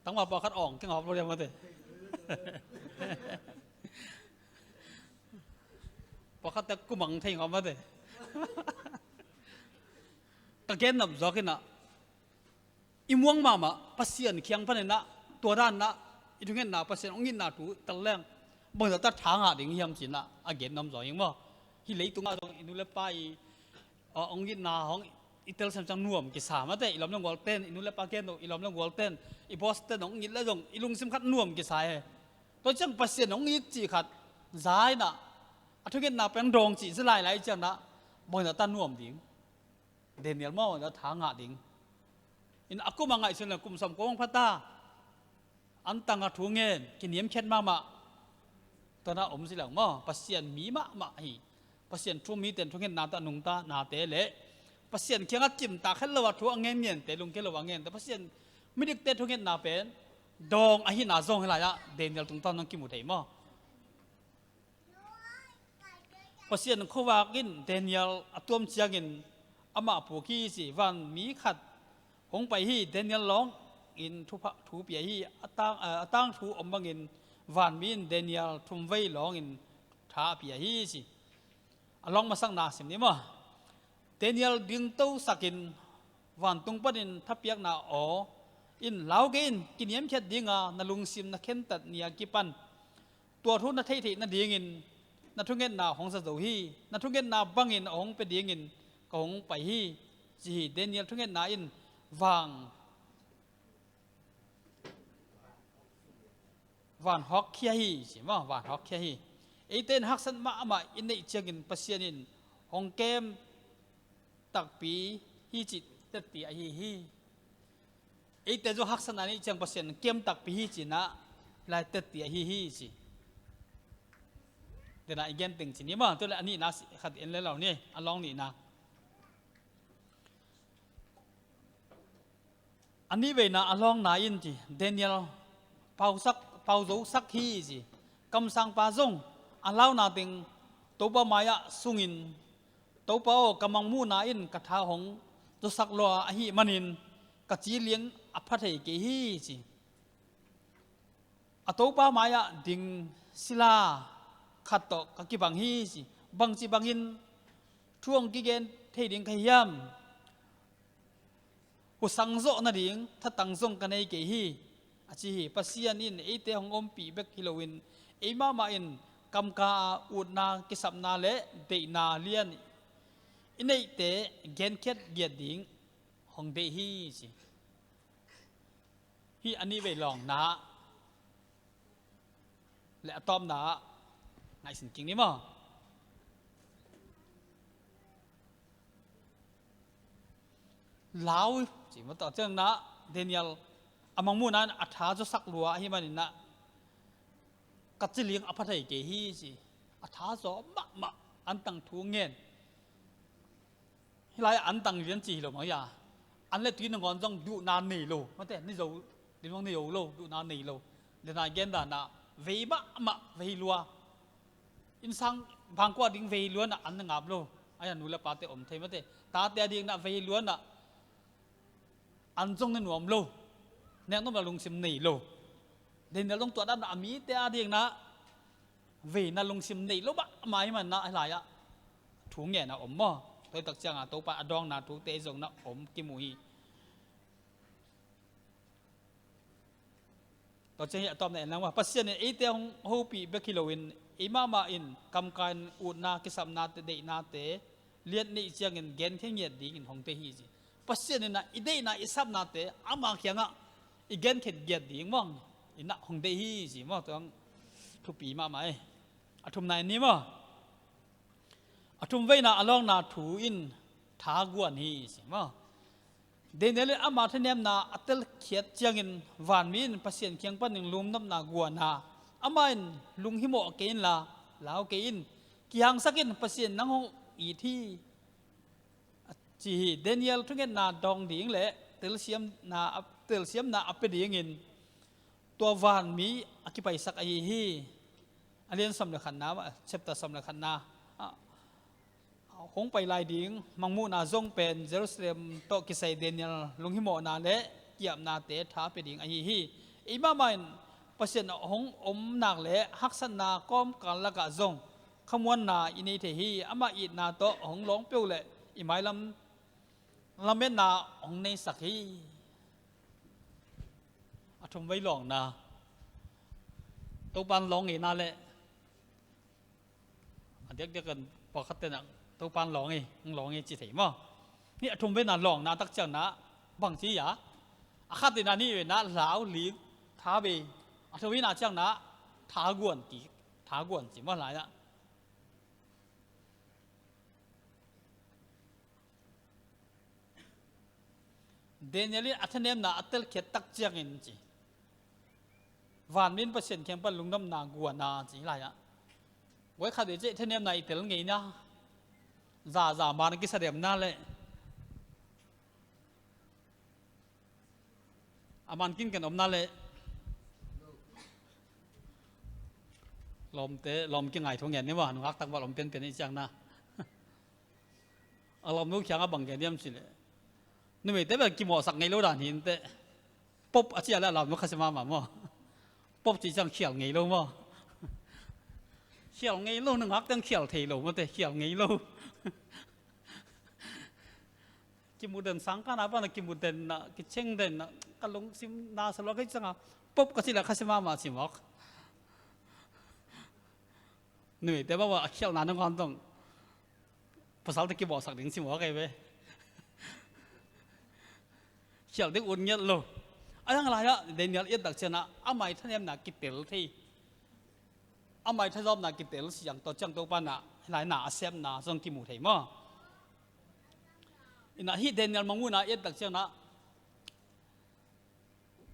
tangval pawlkhat awng keng hawp lo dia mate. Pawlkhatte kumang thei ngawm mate. Ka gen nop zawk inah i muang mahmah Pasian kiang paninah tua danah i thungetna Pasian hong itna thu tel leng Bangzah ta tha ngah ding hiam cinah a gen nuam zaw hi maw. Hih leitungah zong i nu le pa i, a, hong itna hong i telsiam ciang nuam kisa mate, i lawm le gualten, i nu le pa gen lo, i lawm le gualten, i boss ten hong it le zong i lungsim khat nuam kisa he. Tua ciang Pasian hong it cih khat za inah a thungetna pen dawng cih zi lailai ciangnah bangzah ta nuam ding. Daniel maw, bangzah tha ngah ding. In a kum a ngaihsun le kum sawm kong phata antang a thu ngen, kiniamkhiat mahmah. Tuana om si lo maw, Pasian mi mahmah hi. Pasian thu mite in thungetna tawh a nungta nate le Pasian kiangah cimtak het lo a thu a ngen ngente, lungkia lo a ngente, Pasian midikte thungetna pen dawng ahihna zong hi lai-ah Daniel tungtawn nong kimu thei maw. Pasian khuavak in Daniel a tuam ciangin amah puk hi ci. Vanmi khat hong pai hi. Daniel lawngin thupha, thu pia hi. A tang, a tangthu om bangin vanmi in Daniel thumvei lawngin tha a pia hi ci. A lawng masakna sim ni maw. Daniel dingtosakin vantung panin thapiakna aw in, lau kei in, kiniamkhiat dinga na lungsim na khentat ni a kipan tua thu na theihtheih nadingin na thungetna hong za zo hi. Na thungetna bangin a hong pia dingin ka hong pai hi, ci hi. Daniel thungetna in vang, van hawkkhia hi, ci maw, van hawkkhia hi. Eite in haksat mahmah i neih ciangin Pasian in hong kem takpi hi cih tetti ahi hi. Eite zong haksatna neih ciang Pasian kem takpi hi cinah lai tetti ahi hi ci. Denah i gen teng ci ni maw. Tua le a nihna khat en le lo ni, a lawng nihna. A nih veina a lawngna in ci, Daniel pausak, pauzosak hi ci. Kamsangpa zong a launa teng Topa mai-ah sungin, Topa aw, ka mangmuhna in ka tha hong zosak lua ahih manin ka ci liang a pha thei kei hi ci. A Topa mai-ah ding sila khat tawh ka kibang hi ci. Bangci bangin thu hong kigen thei ding ka hiam? Husang zawh nading thatang zong ka nei kei hi, a ci hi. Pasian in eite hong ompih bek hi loin ei mahmah in kamka a utna, kisapna le deihna lian i neihte genkhiat giat ding hong deih hi ci. Hih a nih vei lawngna le a tawpna ngaihsun kik ni maw. Lau ci maw, tua ciangnah Daniel a mangmuhna in a tha zawsak lua ahih maninah ka ci liang a pha thei kei hi ci. A tha zaw mahmah, antang thu ngen. Hih lai-ah antang lian ci hi lo mah hi a. An le tui nangawn zong duhna nei lo. Mate, ni zo ding zong nei lo, duhna nei lo. Dena gen danah vei mahmah, vei lua. Innsang bangkua ding vei luanah an na ngap lo. Ai-a nu le pate om thei mate. Tate a dingnah vei luanah an zong na nuam lo. Neknop la lungsim nei lo. Daniel zong tua danah a mite a dingnah veina lungsim nei lo mahmah hi manah hih lai-ah thu ngen a om maw. Tua tak ciangah Topa a dawngna thute zong na om kimu hi. Tua ciang hi a tawpna en lang maw. Pasian in eite hong hopih bek hi loin ei mahmah in kamka in utna, kisapnate, deihnate lian neih ciangin genkhia ngiat dingin hong deih hi ci. Pasian inah i deihna, i sapnate ama kiangah i genkhia ngiat ding mawng inah hong deih hi ci maw. Tua thupi mahmah e. A thumna en ni maw. A thum veina a lawngna thu in tha guan hi ci maw. Daniel in ama thanemna a telkhiat ciangin vanmi in Pasian kiang panin lumnopna guan a, amah in lunghimawh kei inla, lau kei in, kihangsak in, Pasian nang hong it hi, a ci hi. Daniel thungetna dawng ding le telsiamna a, telsiamna a pia dingin tua vanmi a kipaisak ahi hi. A lian sawm le khatna, chapter sawm le khatna ah, hong pai lai ding mangmuhna zong pen Jerusalem tawh kisai Daniel lunghimawhna le ki-apnate tha pia ding ahi hi. Ei mahmah in Pasian hong om nak le haksatna kawmkal lakah zong khamuanna i nei thei hi. Amah itna tawh hong lawng peuh le i mailam lametna hong neisak hi. A thum vei lawngna, Topa in lawng ngeina le A diakdiak kan pawlkhat tenah Topan lawng hi, hong lawng hi ci thei maw? Hih a thum vena lawngna tak ciangna bang ci a? A khat ina nih vena lau lik tha bei. A thu ina ciangna thaguan ti, thaguan ci maw lai ah. Daniel in a thanemna a telkhiat tak ciangin ci, vanmin Pasian kiang pan lungdamna guana ci lai ah. Guai khat vei ci thanemna i tel ngeina, zaza man kisademna le a man kinken omna le lawmte lawm kingai thu ngen ni maw, nungak tak val om pianpian i ciangna. A lawmnu kiangah bang gen hiam cih leh, numeite bel kimawhsak ngei lo dan hi inteh. Pop a cih leh a lawmnu khasia mahmah maw? Pop cih ciang khial ngei lo maw? Khial ngei lo, nungak teng khial thei lo mawte, khial ngei lo. Kimu den, sangkahna pana kimu den na, kicheng den na, ka lungsim na sa lo kei cianga pop ka cih leh khasia mahmah ci mawk. Numeite bang a khialhna nung khan tong pasalte kibawlsak ding ci mawk ei ve. Khialh ding ut ngiat lo. A hiang lai-ah Daniel i et tak ciangah amah i thanemna kitel thei, amah i thazawpna kitel siang, tua ciang Topa na, hih lai na a sepna zong kimu thei maw? Inah hih Daniel mangmuhna i et tak ciangah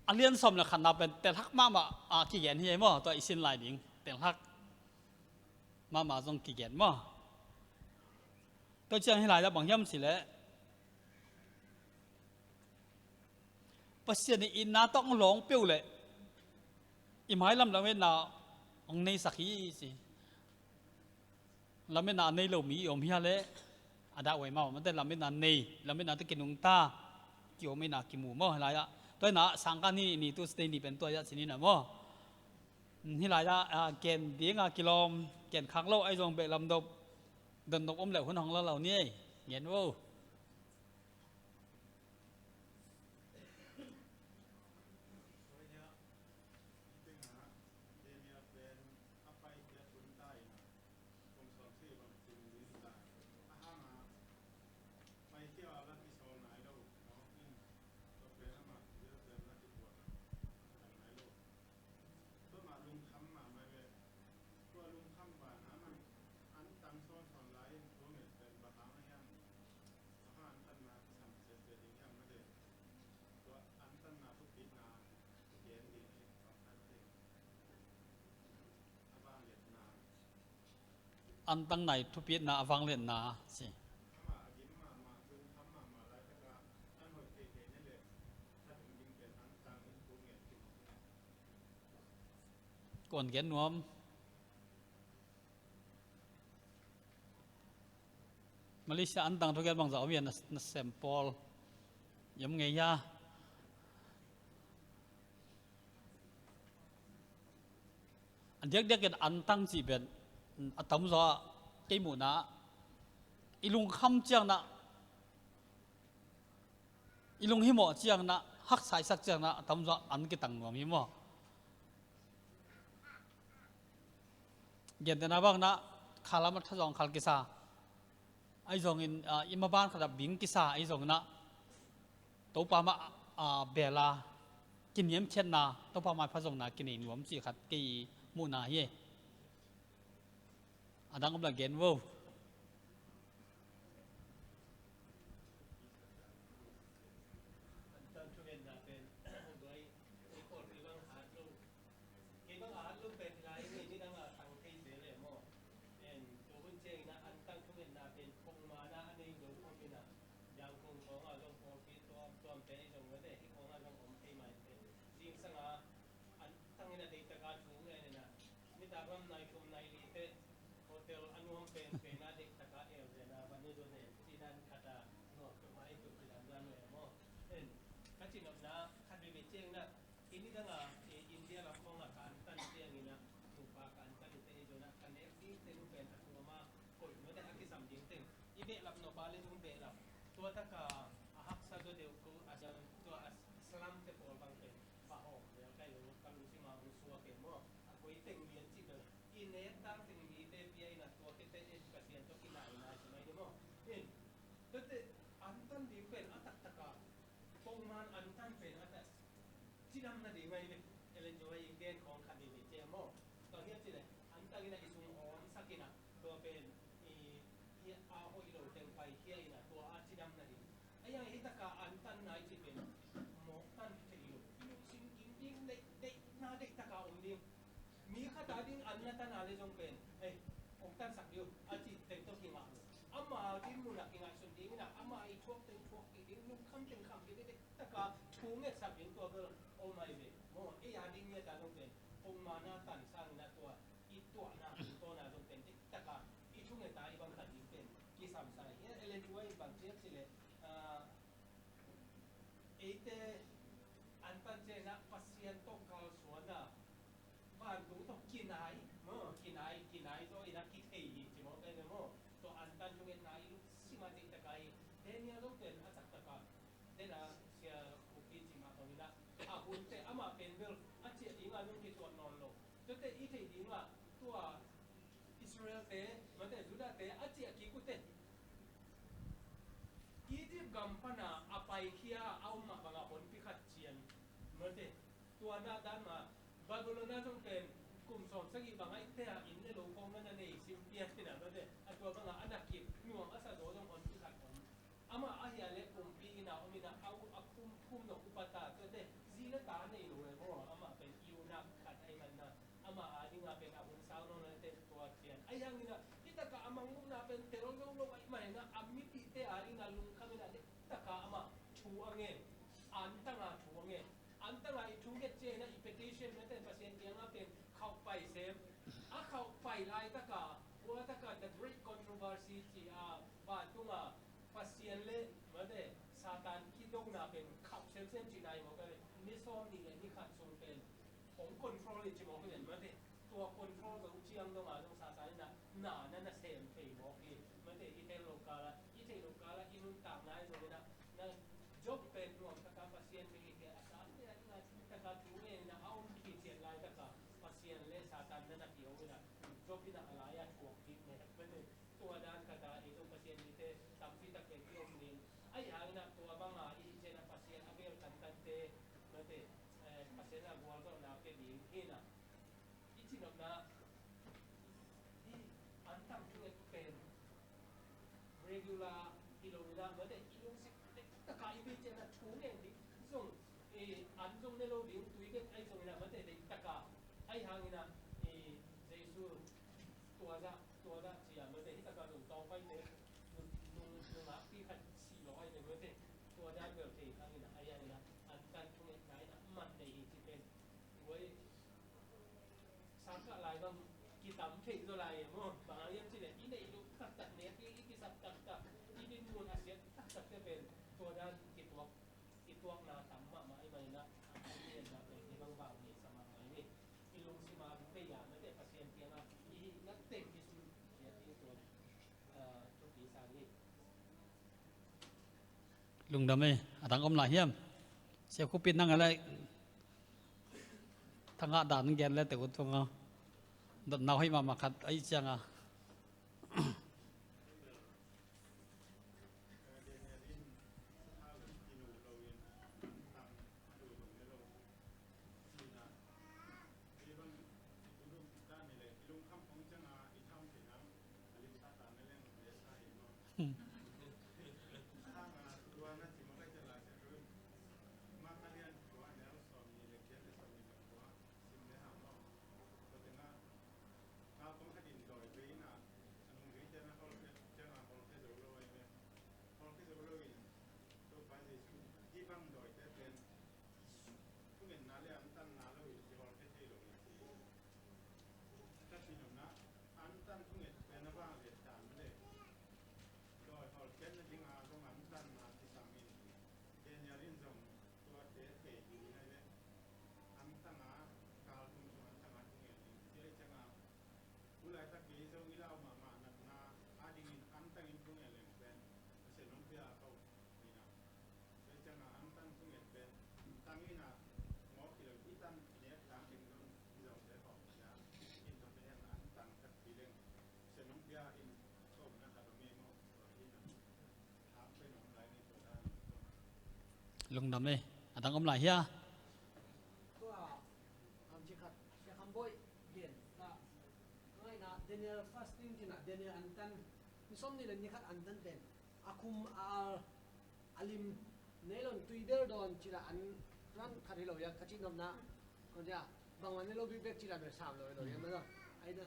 a lian sawm le khatna pen telhak mahmah a kigen hi ei maw? Tua i sin lai ding telhak mahmah zong kigen maw? Tua ciang hih lai-ah bang hiam cih leh, Pasian i itna tawh hong lawng peuh leh i mailam lametna hong neisak hi ci. Lametna a nei lo mi i om hia leh a dah uai mah om, mate lametna nei, lametna tawh kinungta kiom ina kimu maw hih lai-ah. Tua ina sangkah ni, ni Tuesday ni pen tua ah ci ni na maw? Hih lai-ah, a, gen dinga kilawm, gen khak lo ahi zong beh lamdop, dondop om leh hun hong la lo ni ei. Gen vo. Antanna i thupitna a vangliatna ci. Kuan gen nuam. Malaysia antang thugen bangza om ia na, na sem pawl. Yam ngei ia. A diakdiak in antang cih pen a tamzaw kei muhna i lungkham ciangna, i lunghimawh ciangna, haksa i sak ciangna a tamzaw an kitang nuam hi maw? Gentehna bakna khalam a thazawng khal kisa ahi zongin, ah, i maban khatah bing kisa ahi zongin ah Topa mah, ah, bela kiniamkhiatna, Topa mah phazawngna kinei nuam cih khat kei muhna hi. A dang om la gen vo. Kei bang a hat lum pen hih lai in nidang a tang thei zel e maw? En, tua hun ciangin ah antang thungetna pen thong mana a nei zo om in ah, Yangon khawngah zong pawlpi tuamtuamte i zong mate, hih khawngah zong om thei mai pen. Zingsang a antang in a deihtak a thu ngen in ah, nitak lam nai thum nai li teh hotel a nuam penpen a deihtak a el zen a van i zon e, cih dan khat a nuam peuhmah i tuh cidam dan uh e maw? En, ka cihnopna khat veve ciangin ah, Kei nidang a, eh, India lam khawngah ka antan ciangin ah, nupa ka antan uh teh i zon ah ka nek ding teng uh pen a tuam a, koih mate a kisam ding teng i behlap nop a le nung behlap. Tua tak a a haksa zaw deuh ko a siam tua a slum te pawl bang pen pahawm vel ka hi lo, ka lungsim a hong suak e maw? A koi teng lian cih bel i nek dang teng mite pia in ah tua khit teh Damna ding ahi ve. Ellen G. White in gen khawng khat ni ve ciang maw. Tua hi a cih leh, an tangin a i sung awmsak in a, tua pen i, i a hoih lo teng paikhia in a, tua a cidamna ding. A yang hi taka an tanna i cih pen mawk tan thei lo. I lungsim ging ding, deih, deihna deih taka om ding. Mi khat a ding an na tan a leh zong pen, ei, hong tansak ding uh a cih teng tawh kingah lo. Ama dinmun ah kingaihsun ding in a, ama i thuak teng thuak kik ding, lungkham teng kham kik ding, deih taka thu ngetsak ding, tua bel om ahi ve. Maw, ei a ding ngiat a zong pen, pongmana tan sangin a tua i tuahna tungtawna zong pen, deih taka i thunget a i bangtan ding pen kisam sa hi. Ellen G. White in bang ci hiam cih leh, ah, eite an tan ciangin a Pasian tawh kalsuan a, vantung tawh kinai, maw, kinai, kinai zaw in a kithei hi ci mawk ahi ve maw. Tua an tan thungetna i lungsim ah deih taka hi. Daniel zong pen a taktak a, den a, sia khupi ci mah bangin a, a hunte amah pen bel a ciah ding a zong kituak nawn lo. Tuate i theih ding a, tua Israel-te, mate, Judah-te a ciah kik uh teh, Egypt gam pan a a paikhia a om mah bang a honpi khat cian, mate, tua na dan mah, Babylon ah zong pen kum sawmsagih bang a i tea inn le lo khawng na na nei sim pian in a, mate, a tua bang a a na kip nuam a sa zaw zong honpi khat om. Amah ahi a leh kumpi inn ah om in a, a u-, a khum, khum nop upa ta, tuate zi le ta nei lo e maw, amah pen eunuch khat ahih manin a, amah a ding a pen a hun sau nawn lo, tuate tua cian. Ahi hangin a, hi tak a a mangmukna pen tel zo lo ahih manin a, a mipihte a ding a lungkham in a, deih tak a amah thu a ngen, an tang a thu a ngen. An tang a i thu nget ciangin a, i petition, mate, Pasian kiang a pen khauhpai sem. A khauhpai laitak a, tua tak a The Great Controversy ci a, vantung a Pasian le, mate, Satan kidona pen khauh semsem cihna hi mawk a ve. Ni sawm nih le ni khat sung pen hong control hi ci mawk a ve, mate. Tua control zo ciang dong a dong Satan in a na na na sem thei mawk hi, mate. I theih loh kal a, i theih loh kal a i nuntakna hi zongin a, na Job pen nuam tak a Pasian bek hi kei a, a sangte a ding a cih tak a thu ngen in a, a om khit ciat laitak a Pasian le Satan na na kiho in a, Job in a a lai a thuak kik ne, mate. Tua dan khat a, ei zong Pasian mite tampi tak pen i om ding. Ahi hangin a tua bang a i hih ciang a Pasian a bel tantante, mate, eh, Pasian a gualzawhna pia ding hi in a. I cinopna, i antang thunget pen regular hi lo in a, mate, i lungsim deih tak a i bei ciang a thu ngen ding zong, eh, an zong ne lo ding, tui bek ahi zongin a, mate, deih tak a. Ahi hangin a, eh, Jesu tua zah, tua zah ci a, mate, hi tak a zong tawngpaite nung, nung, nungakpi khat sih lo ahi ve, mate, tua dan bel thei hangin a, ahi hangin a, an tan thungetna in a man nei hi ci pen. Tua i sangkah lai bang kitam thei zaw lai e maw. Bang hang hiam cih leh i neih loh taktak, nek i, i kisap taktak, i dinmun a siat taktakte pen tua dan kituak, kituakna tam mahmah ahih manin a, a lianna pen hih bang bang nei sa mahmah hi. I lungsim a bei a, mate, Pasian kiang a i hihna teng kisun khiat ding tua, ah, thupi sang hi. Lungdam e, a dang om lai hiam? Sia Khup in nang a leh thangah dan gen le te ut tung a. Dotna hoih mahmah khat ahih ciang a. Thungetna le antanna lo in kihawlkhia thei lo hi. Ka cih nopna, antan thunget pen a vang le tan le dawi hawlkhiatna ding a zong antanna kisam in, Daniel in zong tuate thei ding hi le, antang a kal tum zong antang a thungen in, tua ciang a, u laitak i Zo i lau mahmah natna a dingin antang in thungen leng pen Pasian hong pia a ko hi na. Tua ciang a antang thunget pen tang in a, mawk hi lo, i tan i nek tang ding zong i zong te hawm cia in, tua pen antang takpi leng Pasian hong pia in, ko na khat om hi maw, tua hi na. Lungdam e. A dang om lai hia? Sia Kham Bawi gen ta. Ngaihna Daniel fasting cih na Daniel antan, ni sawmnih le ni khat antan pen a khum a al a lim nei lo in tui bel dawn cih na an ran khat hi lo hiam ka cih nopna. Bangmah nei lo bikbek cih na bel sam lo hi lo hiam na. Ai na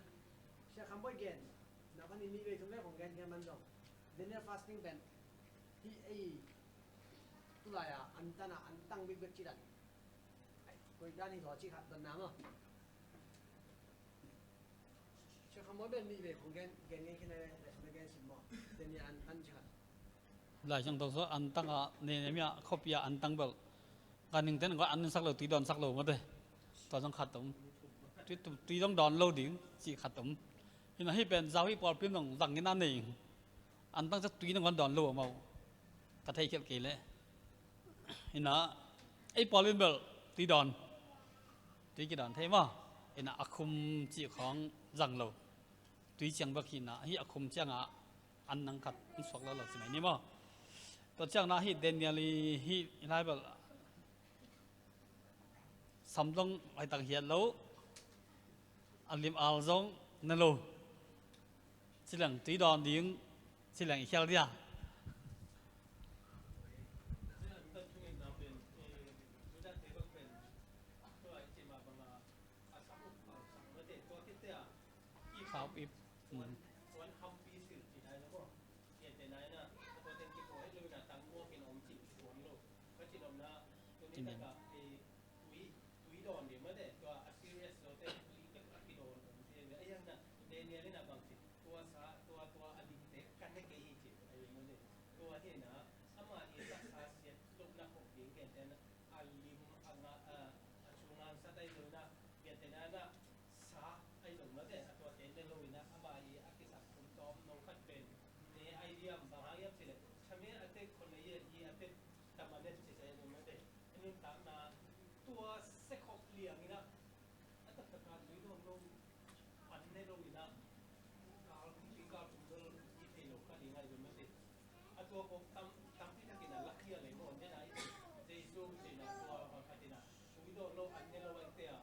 Sia Kham Bawi gen na pan in nih vei thum vei kong gen hiam man zong Daniel fasting pen hih ei tulai a antan a antang bikbek cih dan. Koi dan hi zaw cih khat donna maw. Sia Kham Bawi bel nih vei kong gen gen ngei khin a le le gen sim maw. Daniel antan cih khat. Lai Siangtho sung antang a ne ne mi a khuapi a antang bel. Ka ning ten kong an sak lo, tui dawn sak lo mate. Tua zong khat om. Tui, tui, tui zong dawn lo ding cih khat om. Hi na hih pen zau hih pawlpi in zong zang in a nei. Antang ciang tui nangawn dawn lo a mau. Ka thei khialh kei leh. Hi na ei pawl in bel tui dawn. Tui kidawn thei maw. Hi na a khum cih khawng zang lo. Tui ciang bek hi na hih a khum ciangah an nang khat in suak lo lo ci mai ni maw. Tua ciang na hih Daniel i hih lai bel sam zong haitak hiat lo. A lim al zong ne lo. Ci leng tui dawn ding, ci leng i khial dia. Khau ip. Tui, tui dawn ding mate, tua a serious lote, tui tek a kidawn om te ve. A hiang na, Daniel in a bang ci, tua sa, tua, tua a dikte ka ne kei hi ci, a hiang mate. Tua hi na, ama i taksa siat lohna khop ding gentehna, a lim, a nga, a, a chunga sat ahi lo na, gentehna na, sa ahi lo mate, a tuate ne lo in a, ama i a kisap kum tawm nong khat pen, ne ahi diam, bang hang hiam ci le, chame a tek khon ahi a, i a tek tamanet ci sa ahi lo mate. A nuntakna tua sekhop liang in ah, a taktak a tui dawn lo, an ne lo in ah, kal kum, kal kum dawn lo i thei lo kha ding ahi zong mate. A tua kong tam, tampi takin a lak hi a lei maw, den a i Jesu cihna tua bang khat in ah, tui dawn lo, an ne lo a i te a,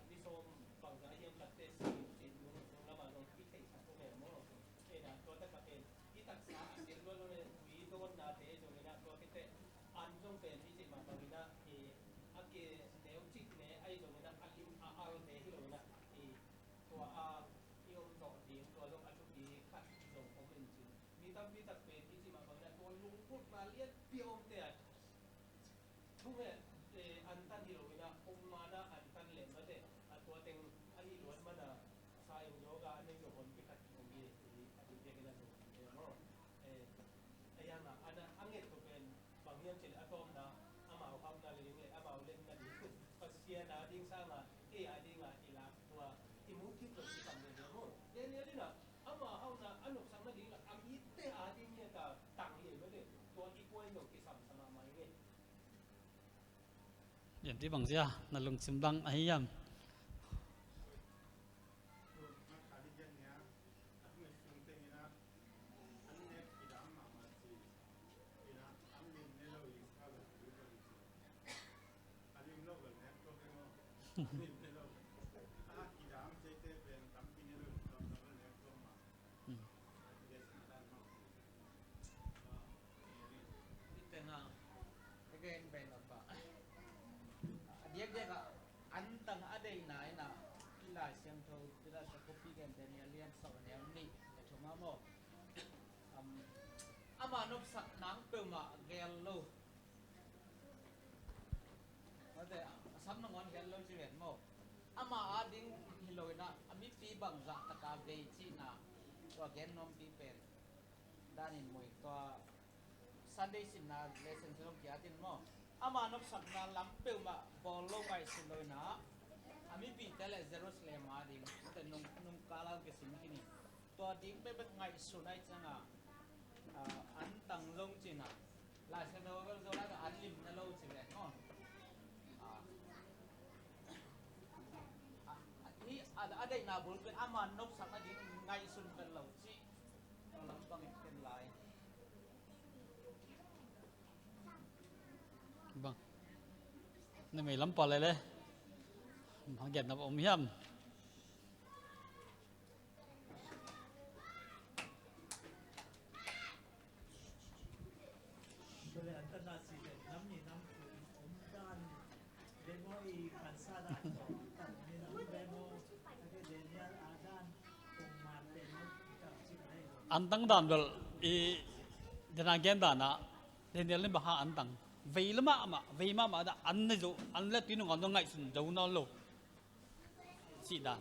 ni sawm bangzah hiam khat te si, si nung, nung lam a zong i theihsak uh mel maw. Cihna tua taktak in, i taksa a siat luat lo le, tui dawnnate zong in ah, tua khit teh, an zong pen i cih mah bangin ah, i, a kineu cik ne ahi zongin ah, a lim a alte hi loin ah, i, tua a i om zawh ding, tua zong a thupi khat zong om in cin. Mi tampi tak pen i cih mah bangin ah, tua lungputna lianpi a omte ah, thunget, eh, antan hi loin ah, om man ah antan leh mate, a tua teng ahi luat man ah, sa in yoga a nei lo honpi khat om hi, i, a ding biakinn ah zong om hi maw. Eh, a hiang ah, a na, a nget tua pen, bang hiam cih leh a tawpna, amau hauhna le ding le, amau letna ding, Pasian a ding sangin, ei a dingin i lak tua, i mu kik lo ci tam le ding maw. Daniel in ah, ama hauhna, a nopsakna ding ah, a mite a ding hi a ta tang hi mah le, tua i kuai lo kisam sa mahmah hi. Hiam ti bang zia, na lungsim dang ahi hiam? Hih tengah, again, pen a pa. A diakdiak ah, antang a deihna in ah, i Lai Siangtho, i Lai Siangtho pi gen Daniel lian sawm a neu nih, a thum ah maw. Am, ama nopsak nang peuhmah gel lo. Mate, a sam nangawn gel lo ci ven maw. Ama a ding hi lo in ah, a mipi bangzah taka vei cihna, tua gen nuampi pen. Dan in mui tua Sunday simna lesson zong kia tin maw. Ama nopsakna lam peuhmah bawl lo ngaihsun lo in ah, a mipite le Jerusalem a ding, mate nung, nung kal a kisim khin in. Tua ding bekbek ngaihsun ahih ciangin, ah, antang zong cihna. Lai Siangtho bel zo lai, an limna lo ci ven maw. Ah. Ah, hih a, a deihna bul pen ama nopsakna ding ngaihsun pen lo cih. Tua lam bangin ken lai. Bang. Na mei lam pah lele. Gen na om hiam? Antang dan bel i dena gen dan ah Daniel in bang hang antang? Vei le mahmah, vei mahmah dah an ne zo, an le tui nunga ngaihsun zo nawn lo. Cih dan.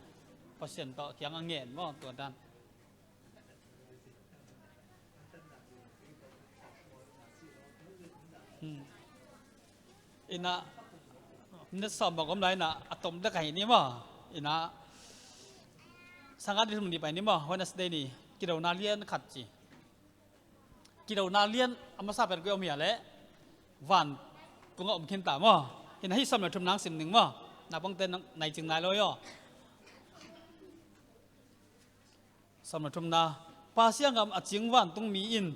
Pasian tawh kiang a ngen maw, tua dan. Hmm. Ina, ni sawm bang om lai ina, a tom dek ahi ni maw. Ina, sanga di thum ni pai ni maw, Wednesday ni, kidona lian khat ci. Kidona lian a masa pen koi om hia leh, van tungah om khin ta maw. Ina hih sawm le thum nang sim ning maw. Naupangte nai cing nai lo hi aw. Sawm le thumna, Persia gam a cing vantungmi in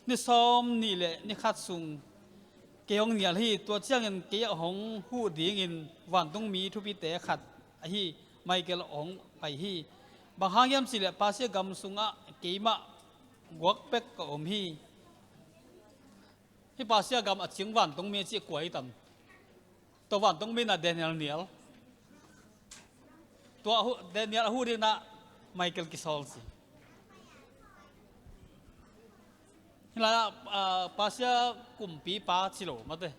ni sawm nih le ni khat sung kei hong nial hi. Tua ciangin kei a hong huh dingin vantungmi thupite khat ahi Michael hong pai hi. Bang hang hiam cih leh Persia gam sungah keimah guak bek ka om hi. Hih Persia gam a cing vantungmi a cih kua hi tam? Tua vantungmi in ah Daniel nial. Tua a huh, Daniel a huh ding in ah Michael kisawl ci. Hih lai ah, ah, Persia kumpipa ci lo mate.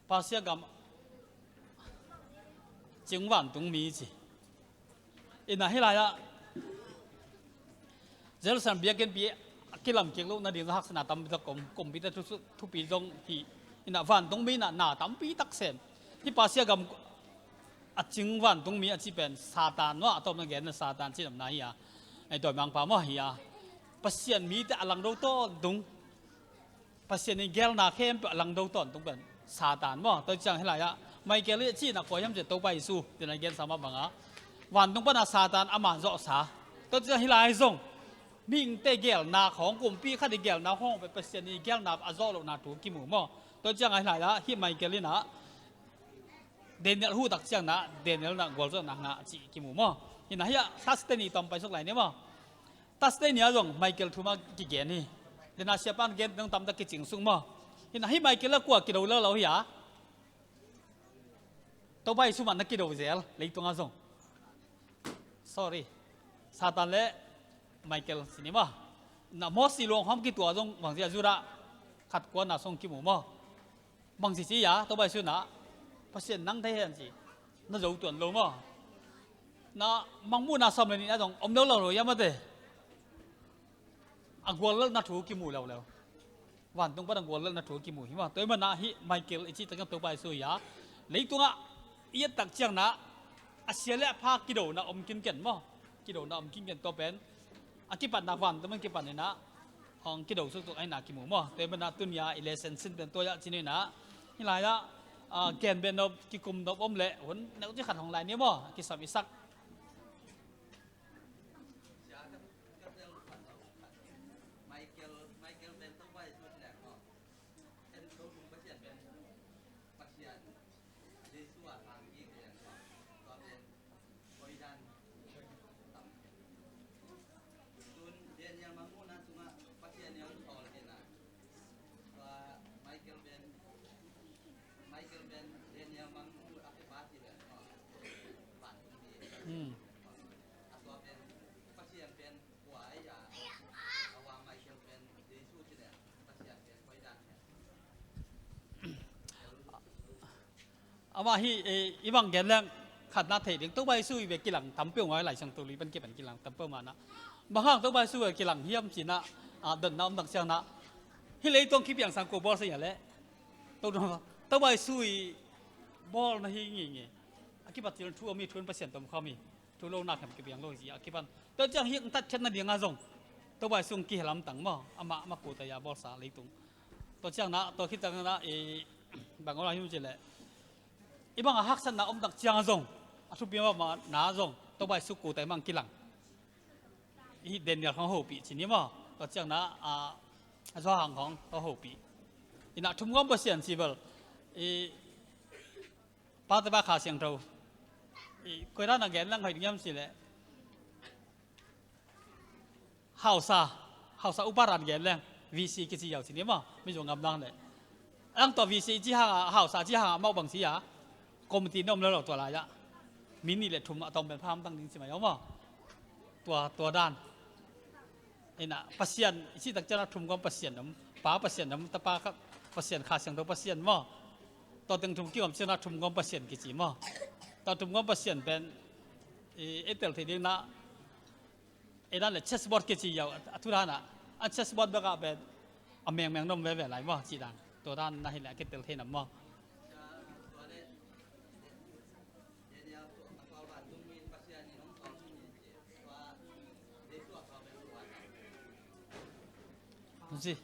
Persia gam cing vantungmi ci. Ina hih lai ah Jerusalem biakinnpi a kilam kik loh nading zong haksatna tampi tak om, kumpite thu, thupi zong hi. Ina vantungmi in ah na tampi tak sem. Hih Persia gam a cing vantungmi a cih pen Satan maw, a tawpna gen na Satan cih namna hi a. Ei, dawimangpa maw hi a. Pasian mite a langdo tawntung. Pasian in gelna khempeuh a langdo tawntung pen Satan maw. Tua ciang hih lai ah Michael i cihna kua hiam cih Topa Jesu, tua na gensa mah bangin vantung pana Satan ama zawhsa. Tua ciang hih lai zong mihingte gelna khawng, kumpi khat i gelna khawng pen Pasian i gelna a zawh lohna thu kimu maw. Tua ciang hih lai ah hih Michael in ah Daniel huh tak ciang na Daniel na gualzawhna ngah cih kimu maw. Hih na hih ah Thursday ni tawm pai suk lai ni maw. Thursday ni ah zong Michael thu mah kigen hi. Dena siapan gen dong tamtak kicing suk maw. Hih na hih Michael a kua kido lo lo hi a. Topa Jesu mah na kido zel leitungah zong. Sorry. Satan le Michael ci ni maw. Na Mosi luang hawm kitua zong bang zia Judah khat kuana song kimu maw. Bang ci ci a, Topa Jesu in ah Pasian nang thei hen ci. Na zo tuan lo maw. Na Mangmuhna sawm le nih ah zong om lo lo lo ia mate. A guallelhna thu kimu leuleu. Vantung pan a guallelhna thu kimu hi maw. Tua hi mana hih Michael i cih tak ciang Topa Jesu hi a. Leitungah i et tak ciang na a sia le a pha kidona om kinken maw. Kidona om kinken tua pen a kipatna vantung pan kipan in ah hong kido suktuk ahihna kimu maw. Tua hi mana tuni a i lesson sin pen tua hi a ci ni na. Hih lai ah, ah, gen beh nop, kikum nop om leh hun neu ci khat hong lai ni maw. Kisam i sak. Michael, Michael pen Topa Jesu leh maw. En Topa Pasian pen Pasian Jesu a hang kik pen maw. Tua pen Koi dan tam. Tun Daniel Mangmuhna sungah Pasian in a hong sawl hi na. Tua Michael ben, Michael ben Daniel Mangmuh a kipa ci ben. Vantung hi. Hmm. A tua ben Pasian ben kua ai a. A wa Michael ben Jesu ci le Pasian ben koi dan hi. Amah hi, eh, i bang gen leng khatna thei ding. Topa Jesu i ve kilang tam peuh ngai, Lai Siangtho lui pan kipan kilang tam peuh mana. Bang hang Topa Jesu ve kilang hiam cih na, ah, dotna om tak ciang na. Hih leitung kipiang sang ko bawl sa ia leh. To, Topa Jesu i bawl na hi ngi ngi. A kipat cil thu a mi thu in Pasian tom kha mi. Thu lo nak hem kipiang lo hi a kipan. Tua ciang hi ang tat khet na ding a zong. Topa Jesu ang kihelam tang maw. Amah, amah ko ta ia bawl sa leitung. Tua ciang na, tua khit ciang na, i bang ola him ci leh. I bang a haksatna om tak ciang a zong, a thupi mah na zong, Topa Jesu ko ta i mang kilang. I Daniel hong hopih ci ni maw. Tua ciang na, a, a Johan hong, hong hopih. I na thum ngawm Pasian ci bel. I Pate ba Kha Siangtho. Koi dan a gen lang hoih ding hiam cih leh, hausa, hausa upa dan gen leng, V C kici yau ci ni maw, Mizo ngam dang leh. Ang tua V C ci hang a, hausa ci hang a, amau bang ci a, committee na om lo lo tua lai ah, mi nih le thum a tawm pen phamtang ding ci mai maw. Tua, tua dan. Ina, Pasian, i cih tak ciangin a thum gawm Pasian om, Pa Pasian om, Tapa Kha-, Pasian, Kha Siangtho Pasian maw. Tua teng thum kiom ciangin a thum gawm Pasian kici maw. Tua thum gawm Pasian pen, i, i tel thei ding na, i dan le chessboard kici yau, a thu dan a, a chessboard bek ah pen, a mengmeng na om veve lai maw, cih dan. Tua dan na hi leh a kitel thei nam maw. Zi.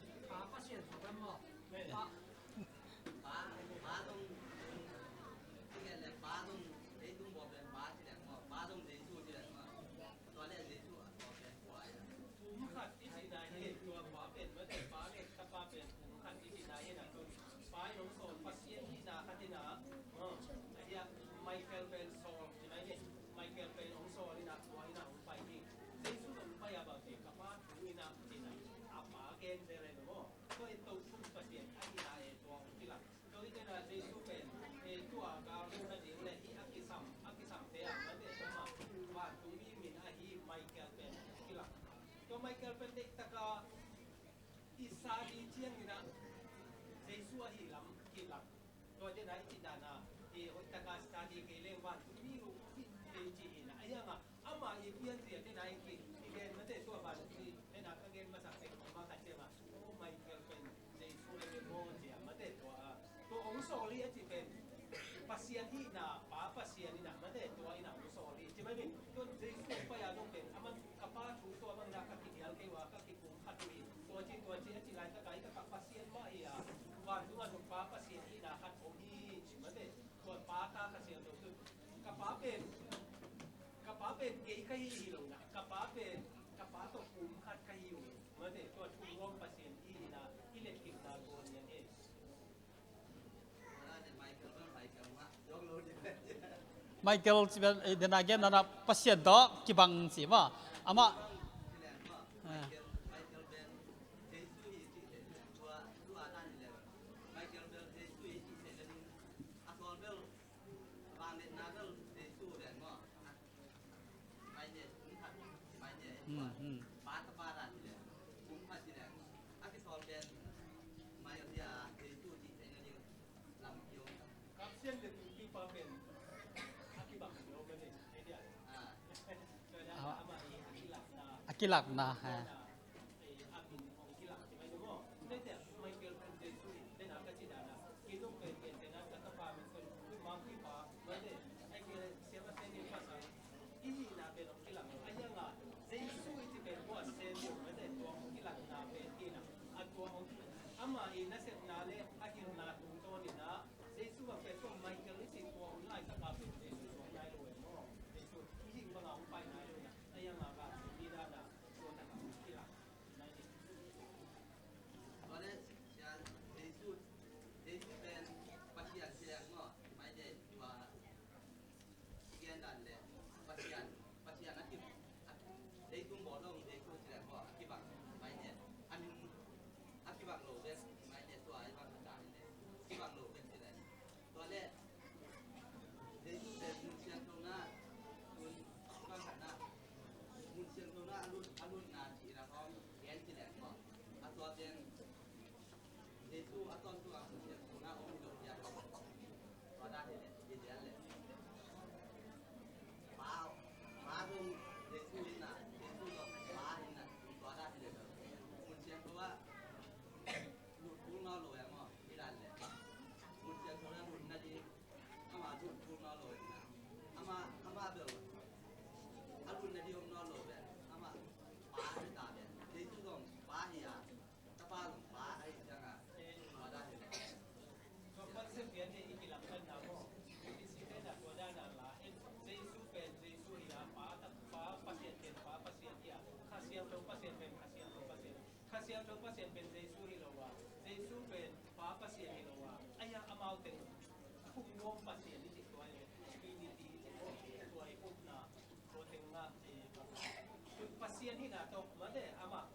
Michael pen sawl, ci mai ni. Michael pen hong sawl in a, tua in a hong pai hi. Jesu hong pai a bang ci, ka Pa thu in a, ci in a, a pa gen zel e maw. Tua in to thu Pasian a hi a e tua hong kilak. Tua hi te in a Jesu pen, e tua gal hong na ding le hi a kisam, a kisam te a mate ama. Vantung mi min a hi Michael pen hong kilak. Tua Michael pen deih taka i sa ding ciangin a Jesu a hi lam kilak. Tua tena i cih dan a, i hoih taka study kei leng vantung mi uh hi, i cih hi na. A hiang a, ama i pian zia tena i ki, i gen mate tua vantung mi, tena ka gen masa pen, ma ka ciang a, oh, Michael pen, Jesu a i maw zia mate tua a. Tua hong sawl hi a cih pen, Pasian hihna, Pa Pasian hihna mate tua in a hong sawl hi. Ci mai ni, tua Jesu pai a zong pen, aman ka Pa thu tua bang na ka kidial kei ua, ka ki pumkhat uh hi. Tua ci, tua ci, a ci laitak a, i ka, ka Pasian mah hi a, vantung a zong Pa Pasian hihna khat om hi, ci mate. Tua Pa, Ta, Kha Siangtho tu. Ka Pa pen, ka Pa pen kei ka hi hi lo na. Ka Pa pen, ka Pa tawh pumkhat ka hi uh hi. Mate, tua thum gawm Pasian hi hi na, i letkikna tua nian hi. Michael ci pen, eh, dena gen nana Pasian tawh kibang ci maw. Amah. Eh. Hmm, hmm. A, a kilakna, ha. Ama i nasepna le a hilhna tungtawn in a, Jesu bang pen tua Michael i cih tua hun laitak a pen Jesu suak nai lo e maw? Jesu i hih bang a hong pai nai lo in a, a hiang a vantung mi dan a tua tak a hong kilak nai ding. Tua leh, sia, Jesu, Jesu pen Pasian ci leng maw? Mai de tua. Kigen dan le Pasian, Pasian a ki, a, leitung bawl lo, leitung ci leng maw, a kibang mai ne. A min a kibang lo bek mai ne, tua i bang a ta hi le kibang lo bek ci leng. Tua le leitung le mun siangtho na, mun bang khat na, mun siangtho na a lut, a lutna ci na hong gen ci leng maw. A tua pen Jesu a tawntung a Pasian tungah om hi lo hi a. Tua dan hi leh, hi lian leh. Pa, Pa zong Jesu hi na, Jesu zong Pa hi na, tua dan hi leh. Mun siangtho ah lut kul ngau lo hi a maw, hi dan leh. Mun siangtho ah lut na ding, ama lut kul ngau lo hi na. Ama, ama bel a lut na ding om ngau lo hi a. Ama Pa hi ta hi a. Jesu zong Pa hi a. Tapa zong Pa ahi ciangin, tua dan hi leh. Tua concept pian hi i kilakna maw. I si pen a tua dan a la, Jesu pen Jesu hi a, Pa, Pa Pasian pen Pa Pasian hi a, Kha Siangtho Pasian pen Kha Siangtho Pasian. Kha Siangtho Pasian pen Jesu hi lo a, Jesu pen Pa Pasian hi lo a, a hiang amau teng thum gawm Pasian i cih tua hi leh, Trinity i cih tua, tua Pasian hihna tawh mate amah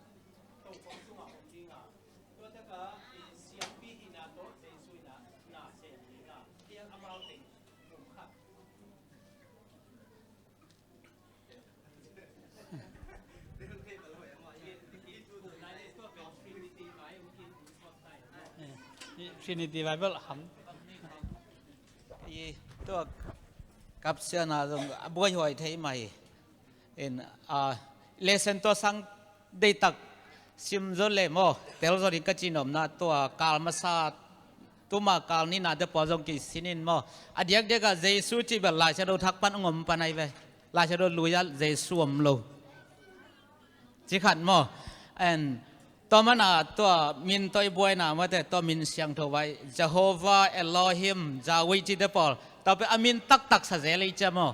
tokhom sungah om dinga, tua taka i siampi hihna tawh Jesu hihna na sem dinga, hiang amau teng mum khat. Trinity Bible ham. I tua kapsiana zong a buaihuai thei mai. In, a, lesson tua sang deitak sim zo le maw, tel zo ding ka ci nopna tua kal masa, tuma kal nina te pawl zong kisin in maw. A diakdiakah Jesu cih bel Lai Siangtho thak pan a ngom pan ai ve. Lai Siangtho lui-ah Jesu om lo. Ci khat maw. And tua mana tua min tawh i buaina mate tua min siangtho vai Jehovah, Elohim, Yahweh cite pawl. Tua pe a min taktak sa zel i cia maw.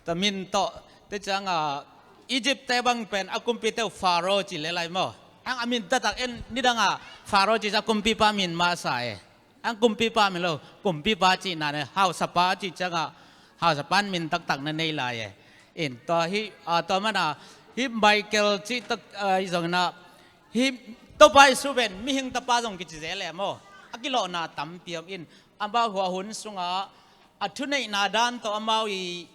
Tua min tawh te cianga Egypt te bang pen a kumpite uh Pharaoh ci le lai maw. Ang a min taktak en nidanga Pharaoh ci cia kumpipa min masa e. Ang kumpipa min lo, kumpipa cihna ne, hausapa cih cianga, hausapa in min taktak na nei lai e. In tua hi, a, tua mana hi Michael cih tak, a, hi zongina hi Topa Jesu pen mihing tapa zong kici zel e maw. A kilawhna tampi om in, amau hua hun sunga a thuneihna dan tawh amau i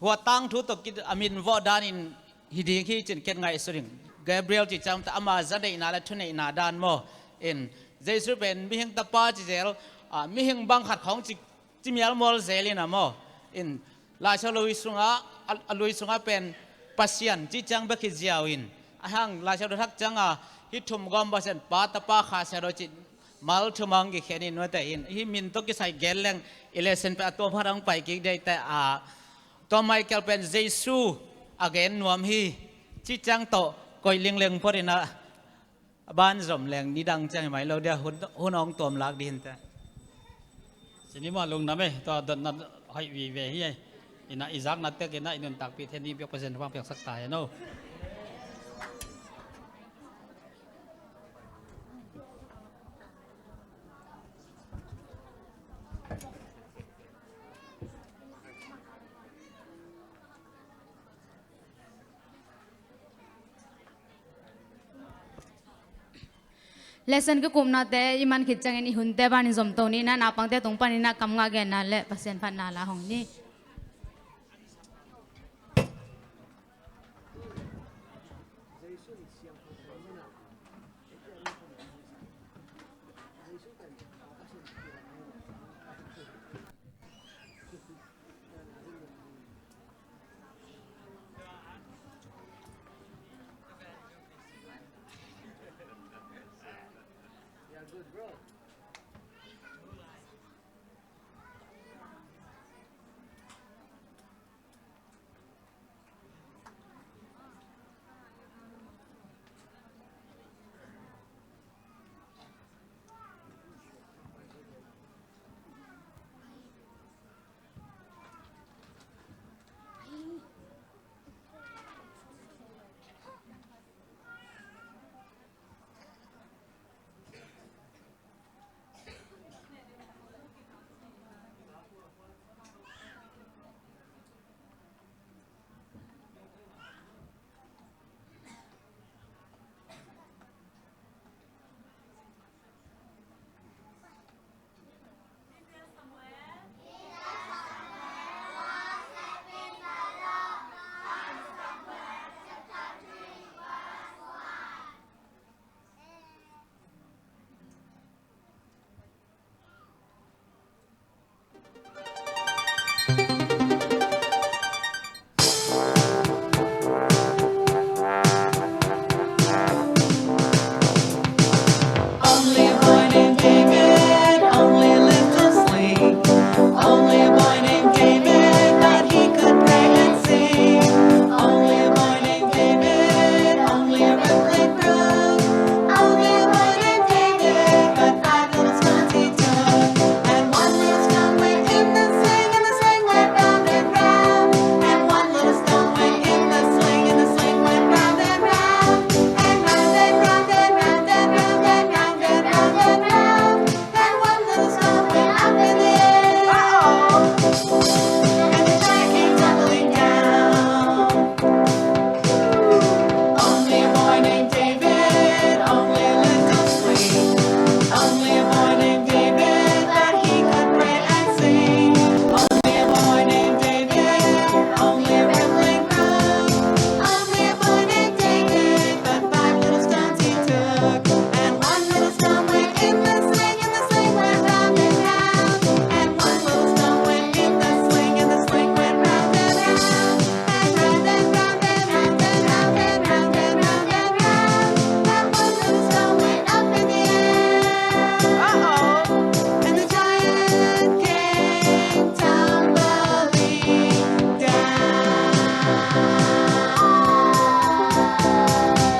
hua tangthu tawh kit a min vawh danin hi ding hi cin ken ngaihsut ding. Gabriel ci ciang ta ama zaneihna le thuneihna dan maw. In Jesu pen mihing tapa ci zel, a, mihing bang khat khawng ci, ci mialmual zel in a maw. In Lai Siangtho lui sunga, a, a lui sunga pen Pasian ci ciang bek hi ziau in. A hang Lai Siangtho thak cianga hi thum gawm Pasian Pa, Tapa, Kha Siangtho ci mal thum ang kikhen in nuate in. Hi min tawh kisai gen leng i lesson pe a tua phat ang pai kik dei te a. Tua Michael pen Jesu a gen nuam hi. Ci ciang tawh koih lingleng phot in a ban zom leng nidang ciang hi mai lo dia hun, hun hong tuam lak dih hinte. Cinema lungdam e, tua dotna hoih vive hi e. Ina i zakna tek ina i nuntakpih then ding piak Pasian hong piaksak ta hen o. Lesson kikupnate i man khit ciangin i hunte banin zomto ni na, naupangte tung panin na kam ngah genna le Pasian phatna la hong ni.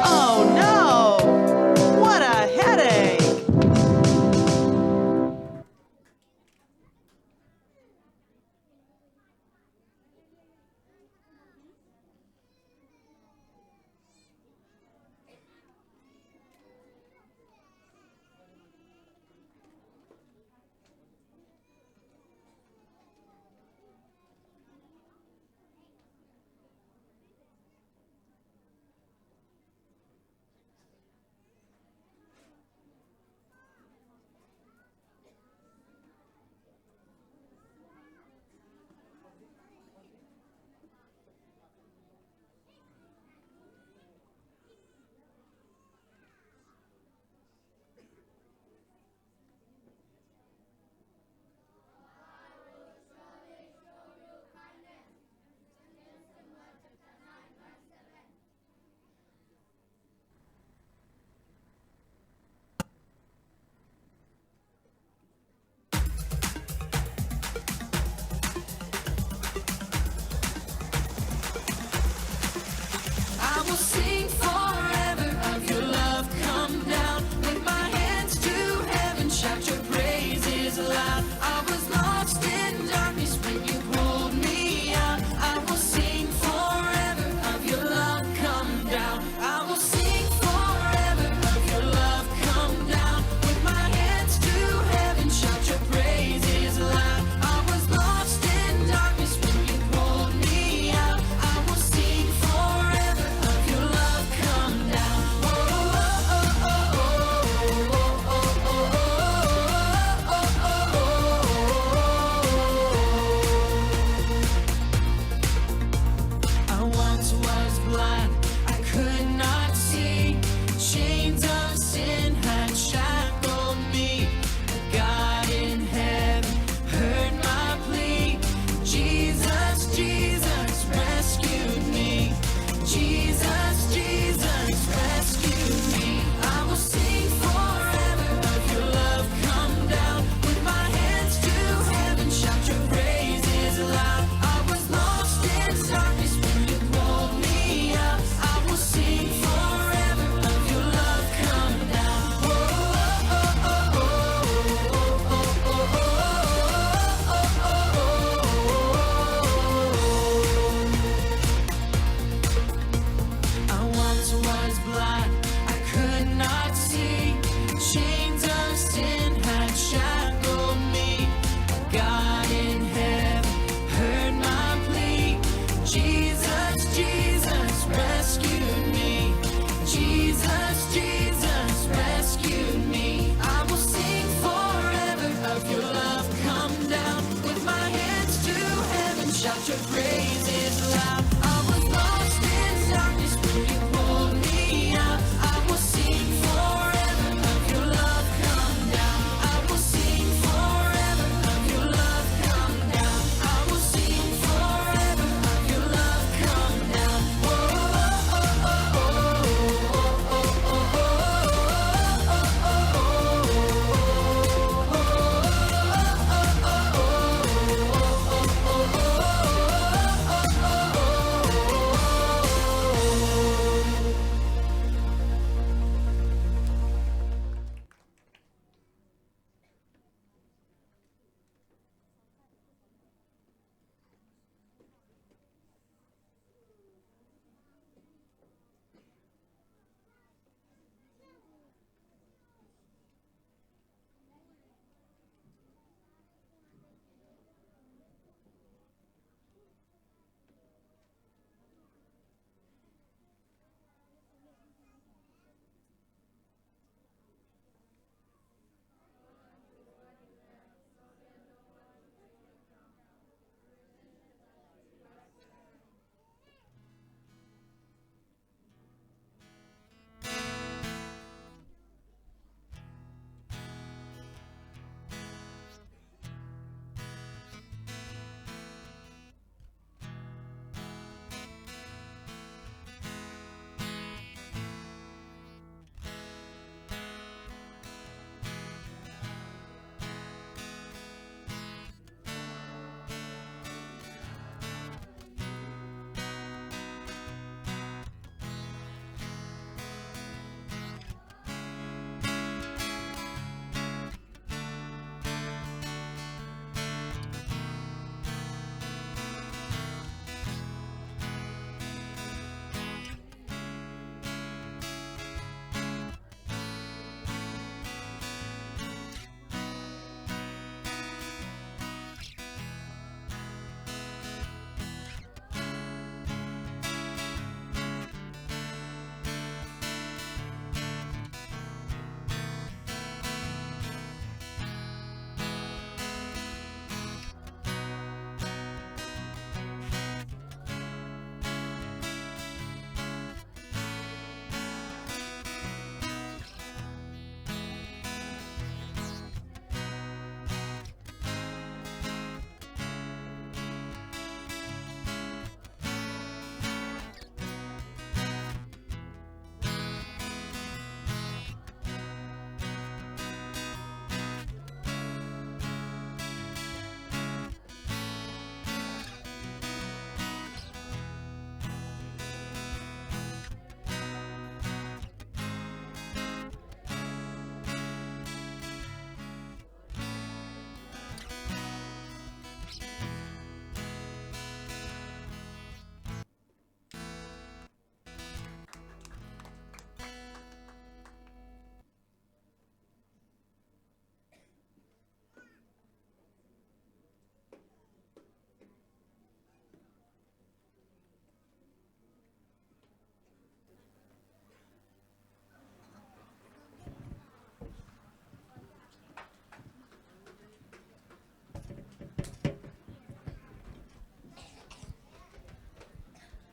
Oh no! What a headache!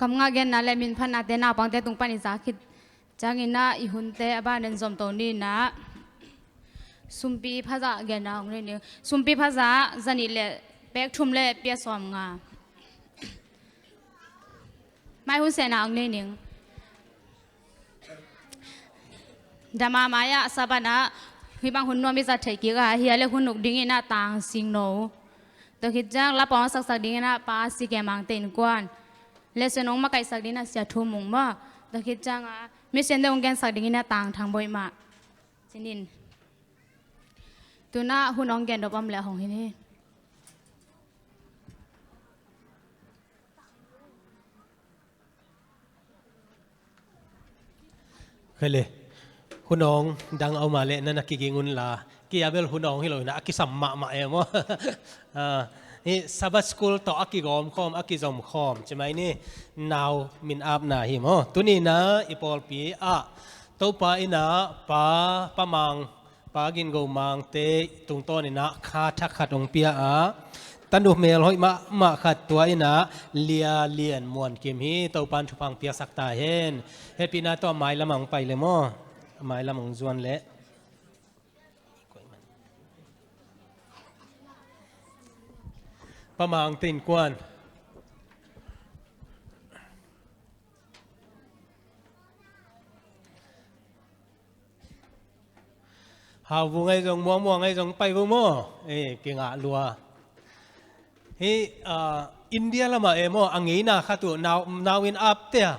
Kamngah genna le minphatnate naupangte tung pan i za khit ciangin ah i hunte a ban in zomto ni in ah, sumpi phazah genna hong nei ning. Sumpi phazah zanih le pek thum le pia sawm nga. Mai hun sehna hong nei ning. Dama mai-ah Sabbath ah hih bang hun nuam i zat theih kik a, hi a le hun uk dingin ah tang singno. Tua khit ciang la pawng a saksak dingin ah Pa, Si, Ke, Mangte innkuan. Lesson hong makaihsak dingin ah Sia Thu Mung maw. Tua khit ciang ah mission te hong gensak dingin ah Tang Thang Bawi mah. Cinin. Tu in ah hun hong gen dawp om leh hong hi ni. Kei le, hun awng dang a om a leh na na kiging un la, kei a bel hun awng hi lo in ah a kisam mahmah e maw. Ah, hih Sabbath School tawh a kigawm khawm, a kizom khawm ci mai ni, nau min apna hi maw. Tuni in ah i pawlpi ah Topa in ah Pa, Pa Mang, Pa Gin Go Mangte tungtawn in ah kha thak khat hong pia a, tanu mel hoih mahmah khat tua in ah Lia Lian Muan Kim hi. Topa'n thupha hong piaksak ta hen. Hehpihna tawh a mai lamah hong pai le maw. A mai lamah hong zuan le. Pa Mangte innkuan. Hau vung ahi zong, muangmuang ahi zong pai vo maw. Eh, kingah lua. Hih, ah, India lamah e maw, a ngeina khat uh nau, nau in apte a.